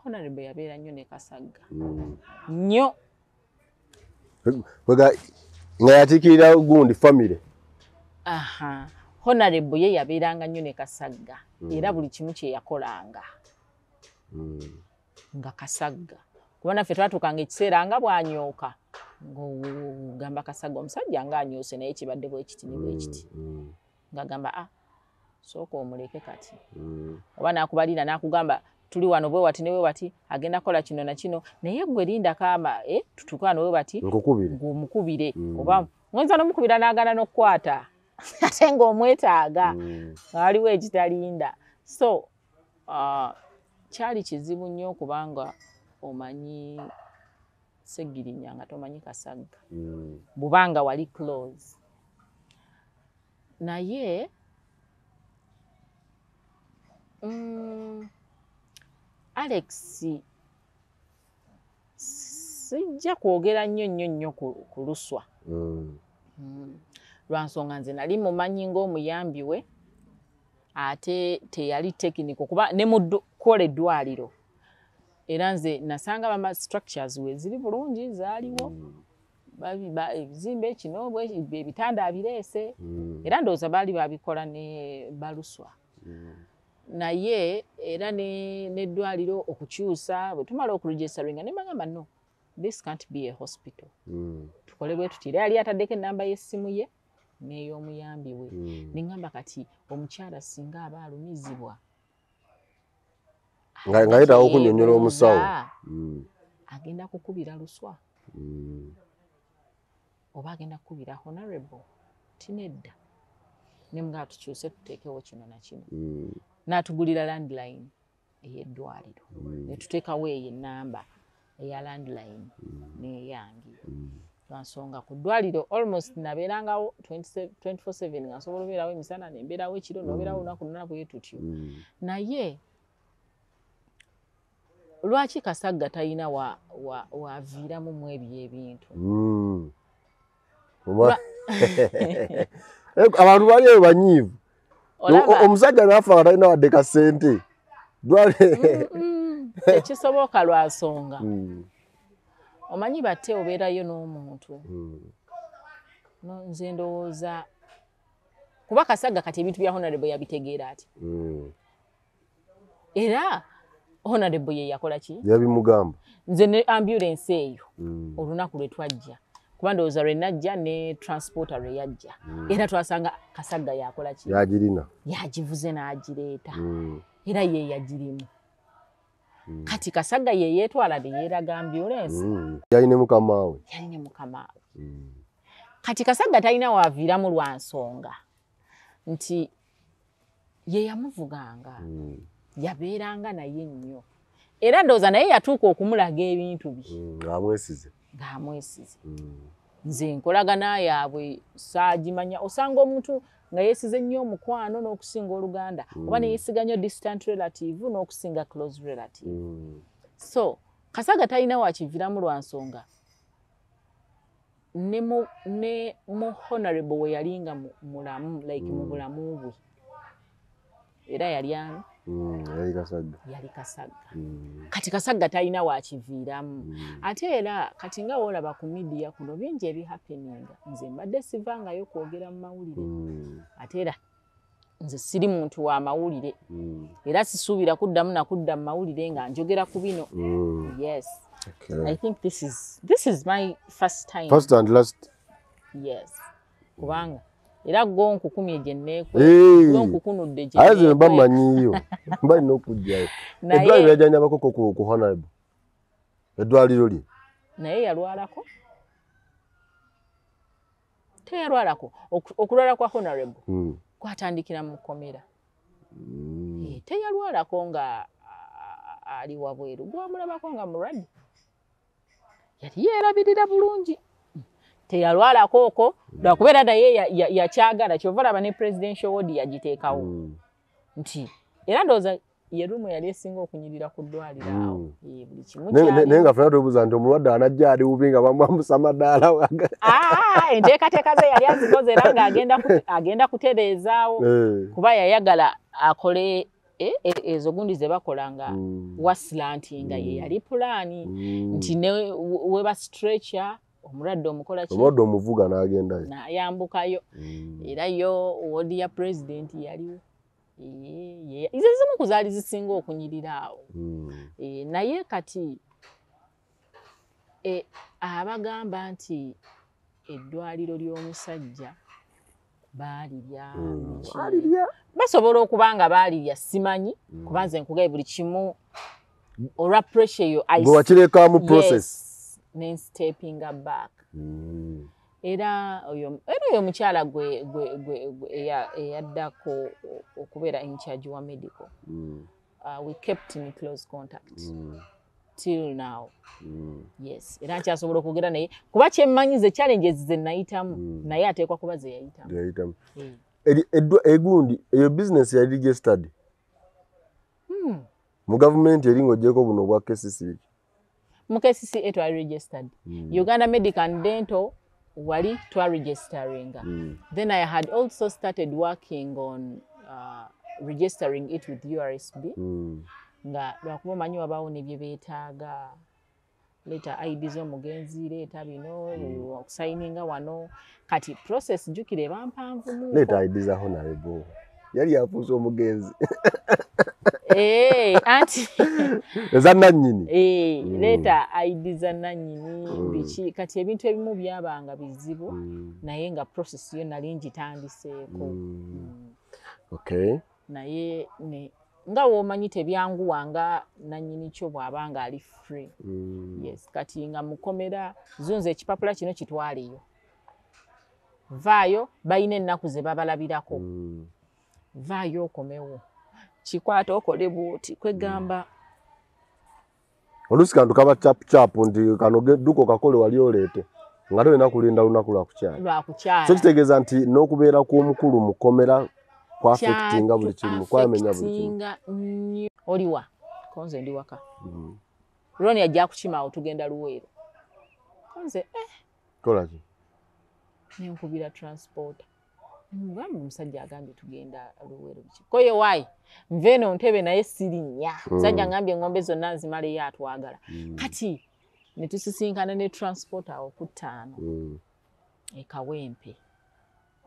Honorable yabeera nnyo ne Kasagga nnyo. Kwega nga yakiikirira gundi family. Aha, Honorable ye yabeeranga nnyo ne Kasagga, era buli kimu kye yakolanga nga Kasagga, kuba naffe twatuukanga ekiseera nga bw'anyooka ng'ogamba Kasagga, omusajja ng'anyoose, naye kibadde bwe kiti ne bwe kiti, ng'agamba, "Ah, sooka omuleke kati." Oba n'akubalira n'akugamba, "Tuli wano bwe wati ne bwe wati, agenda kukola kino na kino, naye gwe linda kama tutuuke wano bwe bati." Nkukubire. Ng'omukubire, oba oyinza n'omukubira n'agaana n'okukwata ate ng'omwetaaga. Waliwo ekitalinda. So kyali kizibu nnyo kubanga omanyi Segirinya nga tomanyi Kasagga, bubanga wali close naye. Alex sijja kwogera nnyo nnyo nnyo ku luswa. Lwa nsonga nze nali mumanyi ng'omuyambi we, ate teyali technical, kuba ne mu kukola eddwaliro era nze nasanga bama structures we ziri bulungi, zaaliwo. Ebizimbe kino ebitanda abireese. Era ndowooza baali babikola ne baluswa. Naye era n'eddwaliro okukyusa, bwe tumala okuregisteringa ne bagamba, "No, this can't be a hospital." Tukole bwe tuti. Era yali ataddeko ennamba y'essimu ye n'ey'omuyambi we. Ne ŋŋamba, kati omukyala singa aba alumizibwa Nga yeetaaga okunnyonnyola omusawo. Yeebuuza, agenda kukubira Luswa oba agenda kukubira Honorable? Tinedda. Ne mugamba, "Tukyuse, tuteekewo kino na kino." N'atugulira landline ey'eddwaliro, ne tuteekawo eyo ennamba eya landline n'eyange. Lwansonga ku ddwaliro almost nabeerangawo 24/7, nga nsobola obeerawo emisana, nembeerawo ekiro, nobeerawo olunaku lwonna bwe tutyo. Naye lwaki Kasagga talina waviiramu mu ebyo ebintu? Abantu bali eyo banyiivu. Olaba Omusajja n'afa nga talina wadde kasente. Tekisoboka lwa nsonga omanyi batte obeerayo n'omuntu. No, nze ndowooza kuba Kasagga kati ebintu bya Honorable yabitegeera ati. Era honorable ye yakola ki? Yabimugamba. Nze ne ambulance eyo olunaku lwe twajja, kuba ndowooza lwe najja ne transporter lwe yajja, era twasanga Kasagga yakola ki? Yagirina. Yagivuze n'agireeta. Era ye yagirimu. Kati Kasagga ye yeetwala ne yeeraga ambulance. Yalina mukama we. Yalina mukama we. Kati Kasagga talina waaviiramu lwa nsonga nti ye yamuvuganga, yabeeranga naye nnyo. Era ndowooza naye yatuuka okumulaga ebintu bye. Ng'amwesize. Ng'amwesize. Nze nkolagana yaabwe saagimanya. Osanga omuntu nga yeesize nnyo omukwano n'okusinga oluganda, oba ne yeesiga nnyo distant relative n'okusinga close relative. So Kasagga talina wakiviiramu lwa nsonga. Ne mu honorable we yali nga mulamu, like mu bulamu bwe. Era yali ani? Yali Kasagga. Yali Kasagga. Kati Kasagga talina wakiviiramu. Ate era kati nga w'olaba ku media kuno bingi ebihappeninga. Nze mbadde sivangayo kwogera mu mawulire. Ate era nze siri muntu wa mawulire. Era sisuubira kuddamu na kudda mu mawulire nga njogera ku bino. Yes. Okay. I think this is my first time. First and last. Yes. Kubanga era go nkukumye gye nneekwe, go nkukunudde gye Aye nze mba nneekwe. mmanyiiyo. Mba nina okujjayo. Naye Eddwaliro lyajjanjabako ku honorable. Eddwaliro lye. Naye yalwalako? Teyalwalako. Okulwala kwa honorable kwatandikira mu kkomera. Teyalwalako nga ali wabweru. Gwamulabako nga mulwadde. Yali yeerabirira bulungi. Teyalwalako okwo lwakubeera naye yakyagala. Kyova olaba ne presidential ward yagiteekawo. Nti era ndowooza ye room yali esinga okunyirira ku ddwaliro awo. Buli kimu kyali. Naye nga ffenna twebuuza nti omulwadde anajja ali bubi nga bamwambusa amadaala. Enteekateeka ze yali azikoze era ng'agenda agenda kutereezaawo. Kuba yayagala akole ezo gundi ze bakola nga waslantinga ye yali pulaani. Nti ne weba stretcher omulwadde omukola ki? Omulwadde omuvuga n'agendayo. N'ayambukayo. Era yo ward ya president yaliwo. Ezo zimu ku zaali zisinga okunyirira awo. Naye kati abagamba nti eddwaliro ly'omusajja baalirya. Baalirya. Basobola okuba nga baalirya simanyi, kuba nze nkugambye buli kimu olwa pressure eyo Bwe wakirekamu process. Yes, ne stepping back. Era oyo omukyala gwe eyaddako okubeera in charge wa medical. We kept in close contact till now. Yes, era nkyasobola okwogera naye kuba kyemmanyi ze challenges ze nayitamu, naye ateekwa kuba ze yayitamu. Yayitamu. Egundi eyo business yali registered. Mu gavumenti eri ng'oggyeko buno obwa KCC. Mu KCCA twali registered. Uganda Medical and Dental wali twaregisteringa. Then I had also started working on registering it with URSB. Nga lwakuba omanyi wabaawo ne bye beetaaga, leeta ID z'omugenzi, leeta bino, okusayininga wano. Kati process jjukira eba mpanvu. Leeta ID za honorable. Yali yafuuse omugenzi. Anti eza nannyini. Leeta ID za nannyini biki. Kati ebintu ebimu byabanga bizibu, naye nga process yo nali ngitandiseeko. Okay. Naye nga w'omanyi tebyanguwa nga nannyini kyo bw'aba nga ali free. Yes, kati nga mukomera zunze ekipapula kino kitwaleyo. Vaayo balina ennaku ze babalabirako. Vaayo okomewo. Kikwata okole bw'oti kwegamba. Oluusi kantu kaba chapu chapu nti kano dduka okakole wali oleete. Nga tolina kulinda lunaku lwa kukyala. Lwa kukyala. So kitegeeza nti n'okubeera kw'omukulu mu kkomera kwaffectinga buli kimu, kwamenya buli kimu. Oliwa? Konze ndi waka. Roni ajja kukima awo tugenda Luweero. Konze Kola ki? Ne nkubira transporter. Mugamba omusajja agambye tugenda Luweero biki. Koye wayi nve eno ntebe naye sirinnya. Omusajja ngambye eng'ombe zonna nzimaleyo atwagala. Kati ne tusisinkana ne transporter awo ku 5. E Kawempe.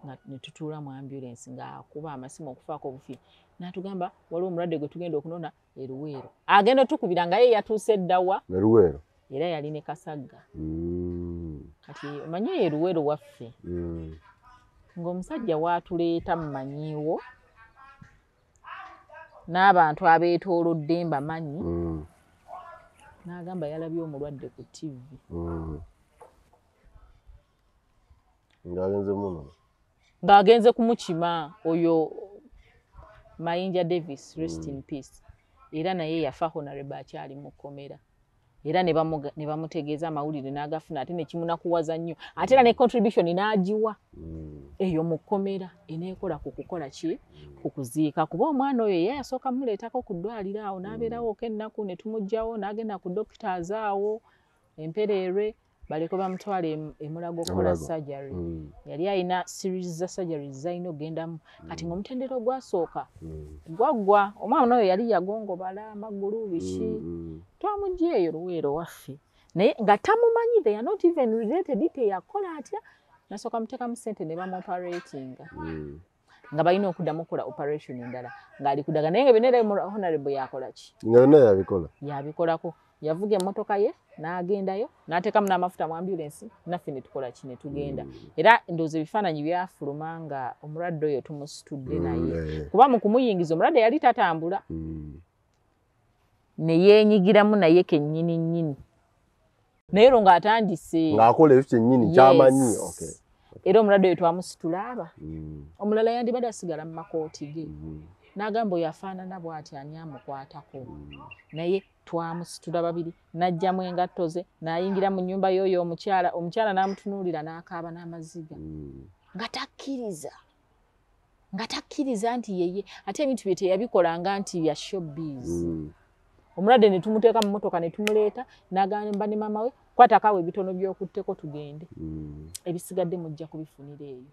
Nga ne tutuula mu ambulance ng'akuba amasimu okufaako obufi, n'atugamba waliwo omulwadde gwe tugenda okunona e Luweero, agenda otukubira nga ye yatuuse eddawa E Luweero. Era yali ne Kasagga. Kati omanyi eyo e Luweero waffe, ng'omusajja waatuleeta mumanyiiwo n'abantu abeetoolodde mbamanyi, n'agamba yalabye omulwadde ku TV. Ng'agenze muno. Ng'agenze kumukima oyo Mayinja Davis, rest in peace. Era naye yafa honorable akyali mu kkomera. Era ne bamutegeeza amawulire n'agafuna, ate ne kimunakuwaza nnyo. Ate era ne contribution n'agiwa eyo mu kkomera eneekola ku kukola ki? Ku kuziika. Kuba omwana oyo ye yasooka muleetako ku ddwaliro awo n'abeerawo ennaku ne tumuggyawo n'agenda ku doctors awo empereerwe baleke bamutwale emulago okukola surgery. Yali alina series za surgery z'alina okugendamu. Kati ng'omutendera ogwasooka gwaggwa, omwana oyo yali yagongobala amagulu biki. Twamuggya eyo Luweero waffe. Naye nga tamumanyi, they are not even related, teyakola atya. Nasooka muteekamu ssente ne bamuoperatinga. Nga balina okuddamu okukola operation endala ng'ali kudaga, naye nga byonna era honorable yakola ki? Nga byonna yabikola. Yabikolako. Yavuga emmotoka ye n'agendayo n'ateekamu n'amafuta mu ambulance, naffe ne tukola ki, ne tugenda. Era ndowooza ebifaananyi byafuluma nga omulwadde oyo tumusitudde naye. Kuba mu kumuyingiza omulwadde yali tatambula. Ne yeenyigiramu naye kennyini nnyini. Naye olwo ng'atandise. Ng'akola ekyo kyennyini ky'amanyi. Era omulwadde oyo twamusitula aba. Omulala yandibadde asigala mu makooti ge. N'agamba oyo afaanana bw'ati ani amukwatako. Naye twamusitula babiri, n'aggyamu engatto ze, n'ayingira mu nnyumba y'oyo omukyala, omukyala n'amutunuulira n'akaaba n'amaziga. Nga takkiriza. Nga takkiriza nti yeye, ate ebintu bye teyabikolanga nti bya showbiz. Omulwadde ne tumuteeka mu mmotoka ne tumuleeta, n'agamba ne maama we, kwatako awo ebitono by'okutteko tugende. Ebisigadde mujja kubifunira eyo.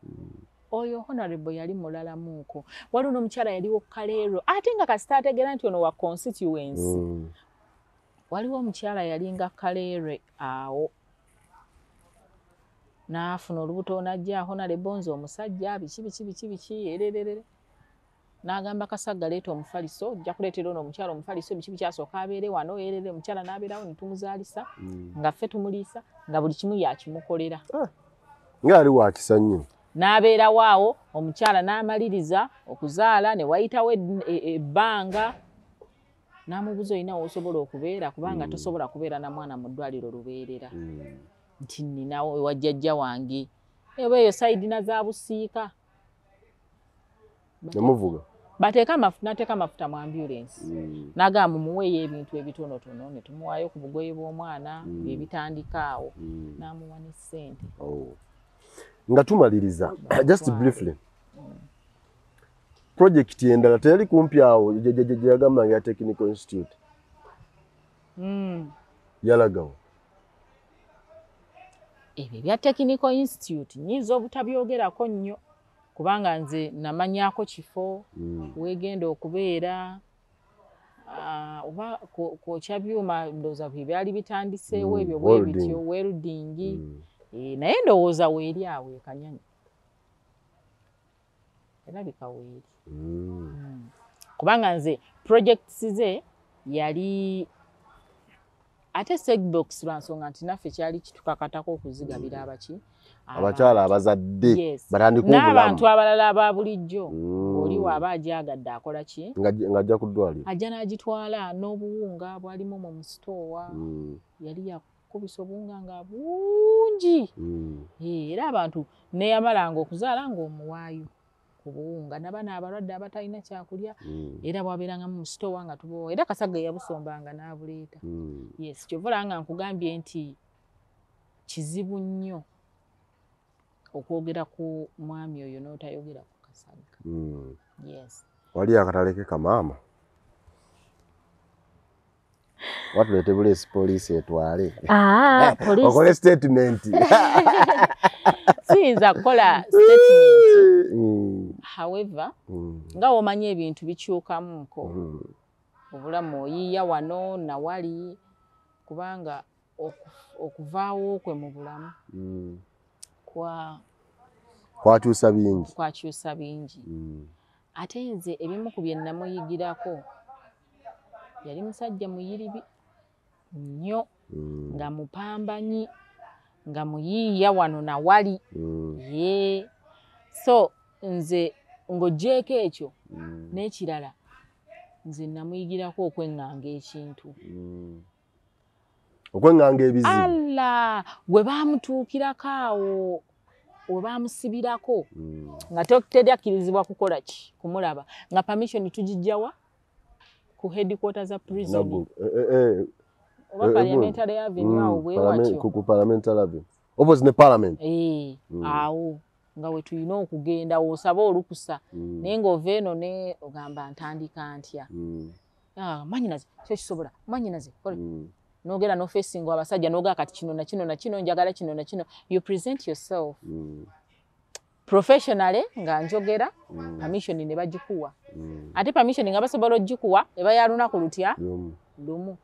Oyo honorable yali mulalamuuko. Waliwo n'omukyala yaliwo Kaleero, ate nga kasita ategeera nti ono wa constituency. Waliwo omukyala yalinga Kaleere awo. N'afuna olubuto n'ajja honorable nze omusajja biki biki biki biki ererere. N'agamba Kasagga leeta omufaliso, ojja kuleetera ono omukyala omufaliso biki biki asooka abeere wano erere, omukyala n'abeerawo ne tumuzaalisa, nga ffe tumuliisa, nga buli kimu yakimukolera. Nga ali wa kisa nnyo. N'abeerawo awo omukyala n'amaliriza okuzaala ne wayitawo ebbanga, n'amubuuza olina w'osobola okubeera kubanga tosobola kubeera na mwana mu ddwaliro lubeerera. Nti nninawo ewa jjajja wange. Eba eyo side na za Busiika. Nemuvuga. Bateeka amafuta, n'ateeka amafuta mu ambulance. N'agamba mumuweeyo ebintu ebitonotono ne tumuwaayo ku bugoye bw'omwana bye bitandika awo. N'amuwa ne ssente. Nga tumaliriza, just briefly. Project endala teyali kumpi awo gye yagamba nga ya Technical Institute. Yalagawo. Ebyo ebya Technical Institute nnyinza obutabyogerako nnyo kubanga nze namanyaako kifo weegenda okubeera, oba kwokya byuma, ndowooza bye byali bitandiseewo ebyo bwe bityo, welding. Naye ndowooza weeri awo e Kanyanya. Erabika weeri. Kubanga nze projects ze yali ate Segbox lwa nsonga nti naffe kyali kitukakatako okuzigabira abaki? Abakyala abazadde batandika obulamu. N'abantu abalala aba bulijjo. Oli waaba agyagadde akola ki? Ng'ajja ku ddwaliro. Ajja n'agitwala n'obuwunga bwalimu mu sitoowa. Yali yakubisa obuwunga nga bungi. Era abantu neyamalanga okuzaala ng'omuwaayo ku buwunga. N'abaana abalwadde abatalina kyakulya era bwabeerangamu mu sitoowa nga tubawa. Era Kasagga yabusombanga n'abuleeta. Yes, kyova olaba nga nkugambye nti kizibu nnyo okwogera ku mwami oyo n'otayogera ku Kasagga. Yes. Wali akatale ke kamaama. Watuleete buleesi poliisi etwale. Okole statement. Siyinza kukola statement. However, nga w'omanyi ebintu bikyukamuko. Obulamu oyiiya wano nawali kubanga okuvaawo kwe mu bulamu Kwakyusa bingi. Kwakyusa bingi. Ate nze ebimu ku bye namuyigirako, yali musajja muyiribi nnyo, nga mupambanyi, nga muyiiya wano nawali. Ye so nze ng'oggyeeko ekyo, n'ekirala nze namuyigirako okweŋŋanga ekintu. Okweŋŋanga ebizibu. Alla, bwe baamutuukirako awo, we baamusibirako, nga teri akkirizibwa kukola ki, kumulaba, nga permission tugijjawa ku headquarter za prison. Oba Parliamentary Avenue awo bwe watyo. Ku Parliamentary Avenue, opposite ne Parliament. Awo nga we tulina okugenda osaba olukusa, naye ng'ova eno ne ogamba ntandika ntya? Manyinaze kyekisobola, manyinaze nogenda nofesinga abasajja nogaa kati kino na kino na kino, njagala kino na kino. You present yourself professionally nga njogera, permission ne bagikuwa. Ate permission nga basobola ogikuwa eba ya lunaku lutya? Lumu.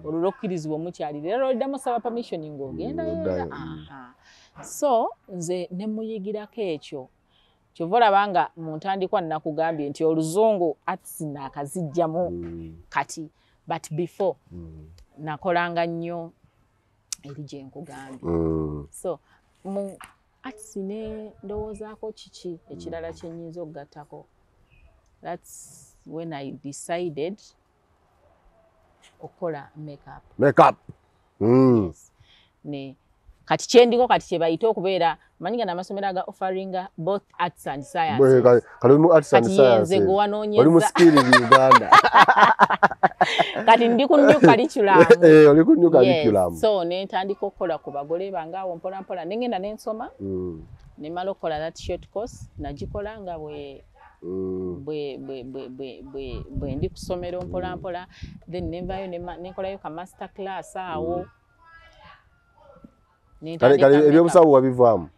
Olwo lwokkirizibwa omukyalira, era oliddamu saba permission ng'ogenda era. So nze ne muyigirako ekyo. Kyova olaba nga mu ntandikwa nakugambye nti oluzungu arts naakazijjamu kati, but before nakolanga nnyo eri gye nkugambye. So mu arts ne ndowoozaako kiki ekirala kye nnyinza okugattako. That's when I decided okukola makeup. Makeup. Yes. Ne kati kyendiko kati kye bayita okubeera manyi nga n'amasomero aga offeringa both arts and sciences. Kali mu arts and Kati yenze sciences. gwe Oli mu wanoonyeza. Skill Uganda. Kati ndi ku new curriculum. Oli ku new curriculum. Yes. So ne ntandika okukola ku bagole bange awo mpola mpola, ne ngenda ne nsoma, ne mmala okukola that short course, nagikola nga bwe bwe ndi ku ssomero mpola mpola, then ne nvaayo ne nkolayo ka master class awo. Ne Kale ntandika kale makeup. Ebyobusawo wabivaamu?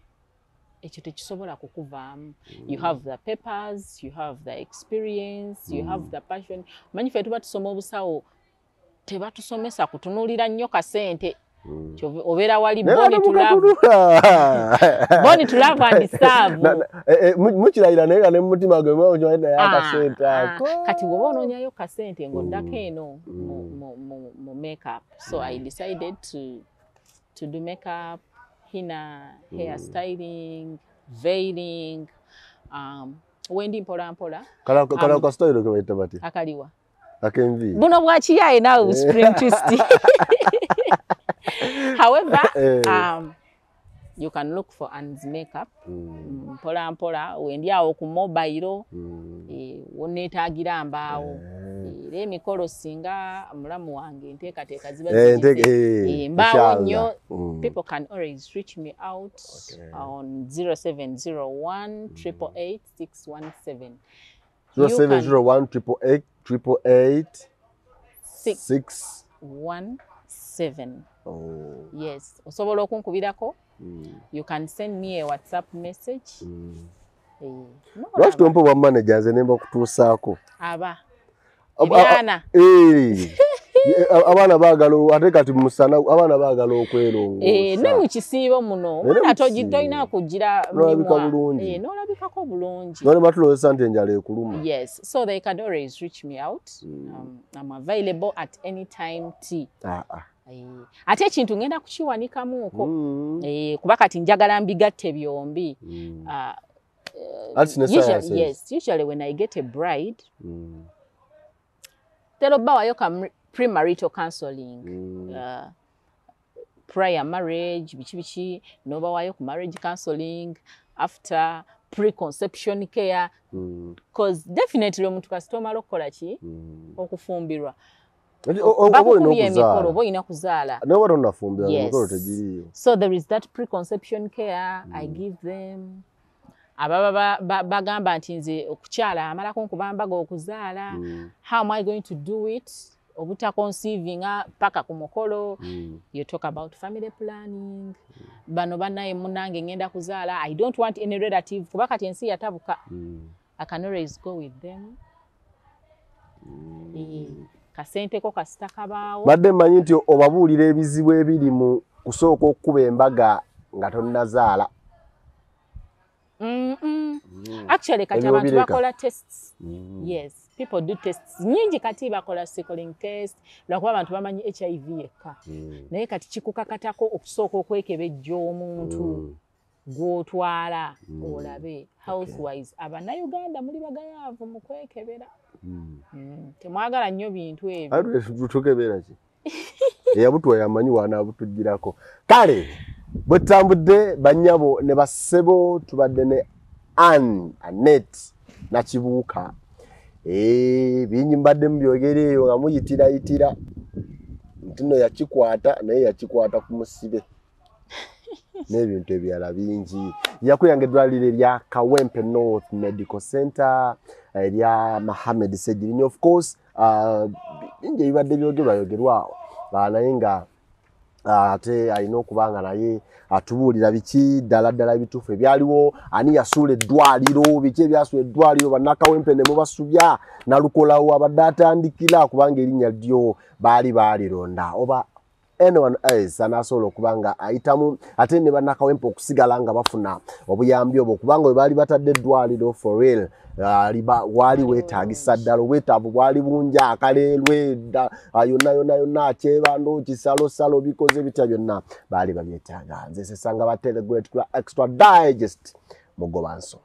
Ekyo tekisobola kukuvaamu. You have the papers, you have the experience, you have the passion. Omanyi ffe tuba tusoma obusawo, tebatusomesa kutunuulira nnyo kasente. Obeera wali Naye born ate to love, mukatunula. born to love and serve. Mukirayira naye nga ne mu mutima gwe mwe naye akasente ako. Kati bw'oba onoonyayo kasente ng'oddako eno mu makeup. So I decided to do makeup, henna, hair styling, veiling, wendi mpola mpola. Kala ka style ke bayita batya? Akaliwa? Akenvi. Buno bwakiyaye naawe, bu spring twist. However, you can look for Anne's Makeup. Mpola mpola wendi awo ku mobile, woneetaagira mbaawo. Era emikolo singa mulamu wange enteekateeka ziba zigize. Mbaawo Inshallah. nnyo. People can always reach me out on 0701 888 617. You can 0701 888 888 6 6 1 7. Oh. Yes, osobola okunkubirako. You can send me a WhatsApp message. Lwaki tompa obwa manager nze nemba kutuusaako? Aba ebyana. Abaana baagala, ate kati musana abaana baagala okwerongoosa. Ne mu kisiibo muno Ne mu omwana kisiibo. Tolina kugira N'olabika mimwa. bulungi. N'olabikako bulungi. Nolema tulowooza nti enjala ekuluma. Yes, so they can always reach me out. I'm available at any time t. Ate ekintu ngenda kukiwanikamuuko. Kuba kati njagala mbigatte byombi. Arts ne sciences. Yes, usually when I get a bride, tera obbawayo ka premarital counseling. Prior marriage, biki biki, n'obawayo ku marriage counseling, after preconception care, 'cause definitely omuntu kasita omala okukola ki? Okufumbirwa. Oba olina Bakukubye emikolo, okuzaala. Oba olina kuzaala. Naye oba tonnafumbirwa, Yes. emikolo tegiriiyo. So there is that preconception care I give them. Ababa bagamba nti nze okukyala amalako nkuba mbaga okuzaala, how am I going to do it? Obutaconceivinga paka ku mukolo. You talk about family planning. Bano bannaye munnange ngenda kuzaala, I don't want any relative, kuba kati ensi yatabuka. I can always go with them. Kasente ko kasita kabaawo. Badde mmanyi nti obabuulira ebizibu ebiri mu kusooka okukuba embaga nga tonnazaala. Actually kati abantu bakola tests. Yes, people do tests nyingi. Kati bakola sickling test lwakuba abantu bamanyi HIV yekka, naye kati kikukakatako okusooka okwekebejja omuntu gw'otwala olabe health wise. Abannayuganda muli bagayaavu mu kwekebera. Temwagala nnyo bintu ebyo. Tukebera ki? Eyabutwa yamanyi wanaabutugirako. Kale bwe tutambudde, bannyabo ne bassebo, tubadde ne Ann Anet Nakibuuka. Bingi mbadde mubyogera eyo nga muyitirayitira nti no yakikwata, naye yakikwata ku musibe n'ebintu ebirala bingi. Yakuyanga eddwaliro erya Kawempe North Medical Center erya Mohammed Ssegirinya. Of course, bingi ebibadde byogerwa yogerwawo, naye nga ate alina okuba nga naye atubuulira biki ddala ddala ebituufu ebyaliwo, ani yasuula eddwaliro, biki ebyasuula eddwaliro, bannakawempe ne mubasubya nalukolawo abadde atandikira, kubanga erinnya lyo baali baalironda oba anyone else anasobola okuba nga ayitamu, ate ne bannakawempe okusigala nga bafuna obuyambi obwo, kubanga bwe baali batadde eddwaliro, for real, waali weetaagisa ddala, obwetaavu bwali bungi, akaleerwe yonna yonna yonna, kyebando, kisalosalo, bikoze bitya, byonna baali babyetaaga. Nze sesanga ba Telegrate Extra Digest, mugoba nsonga.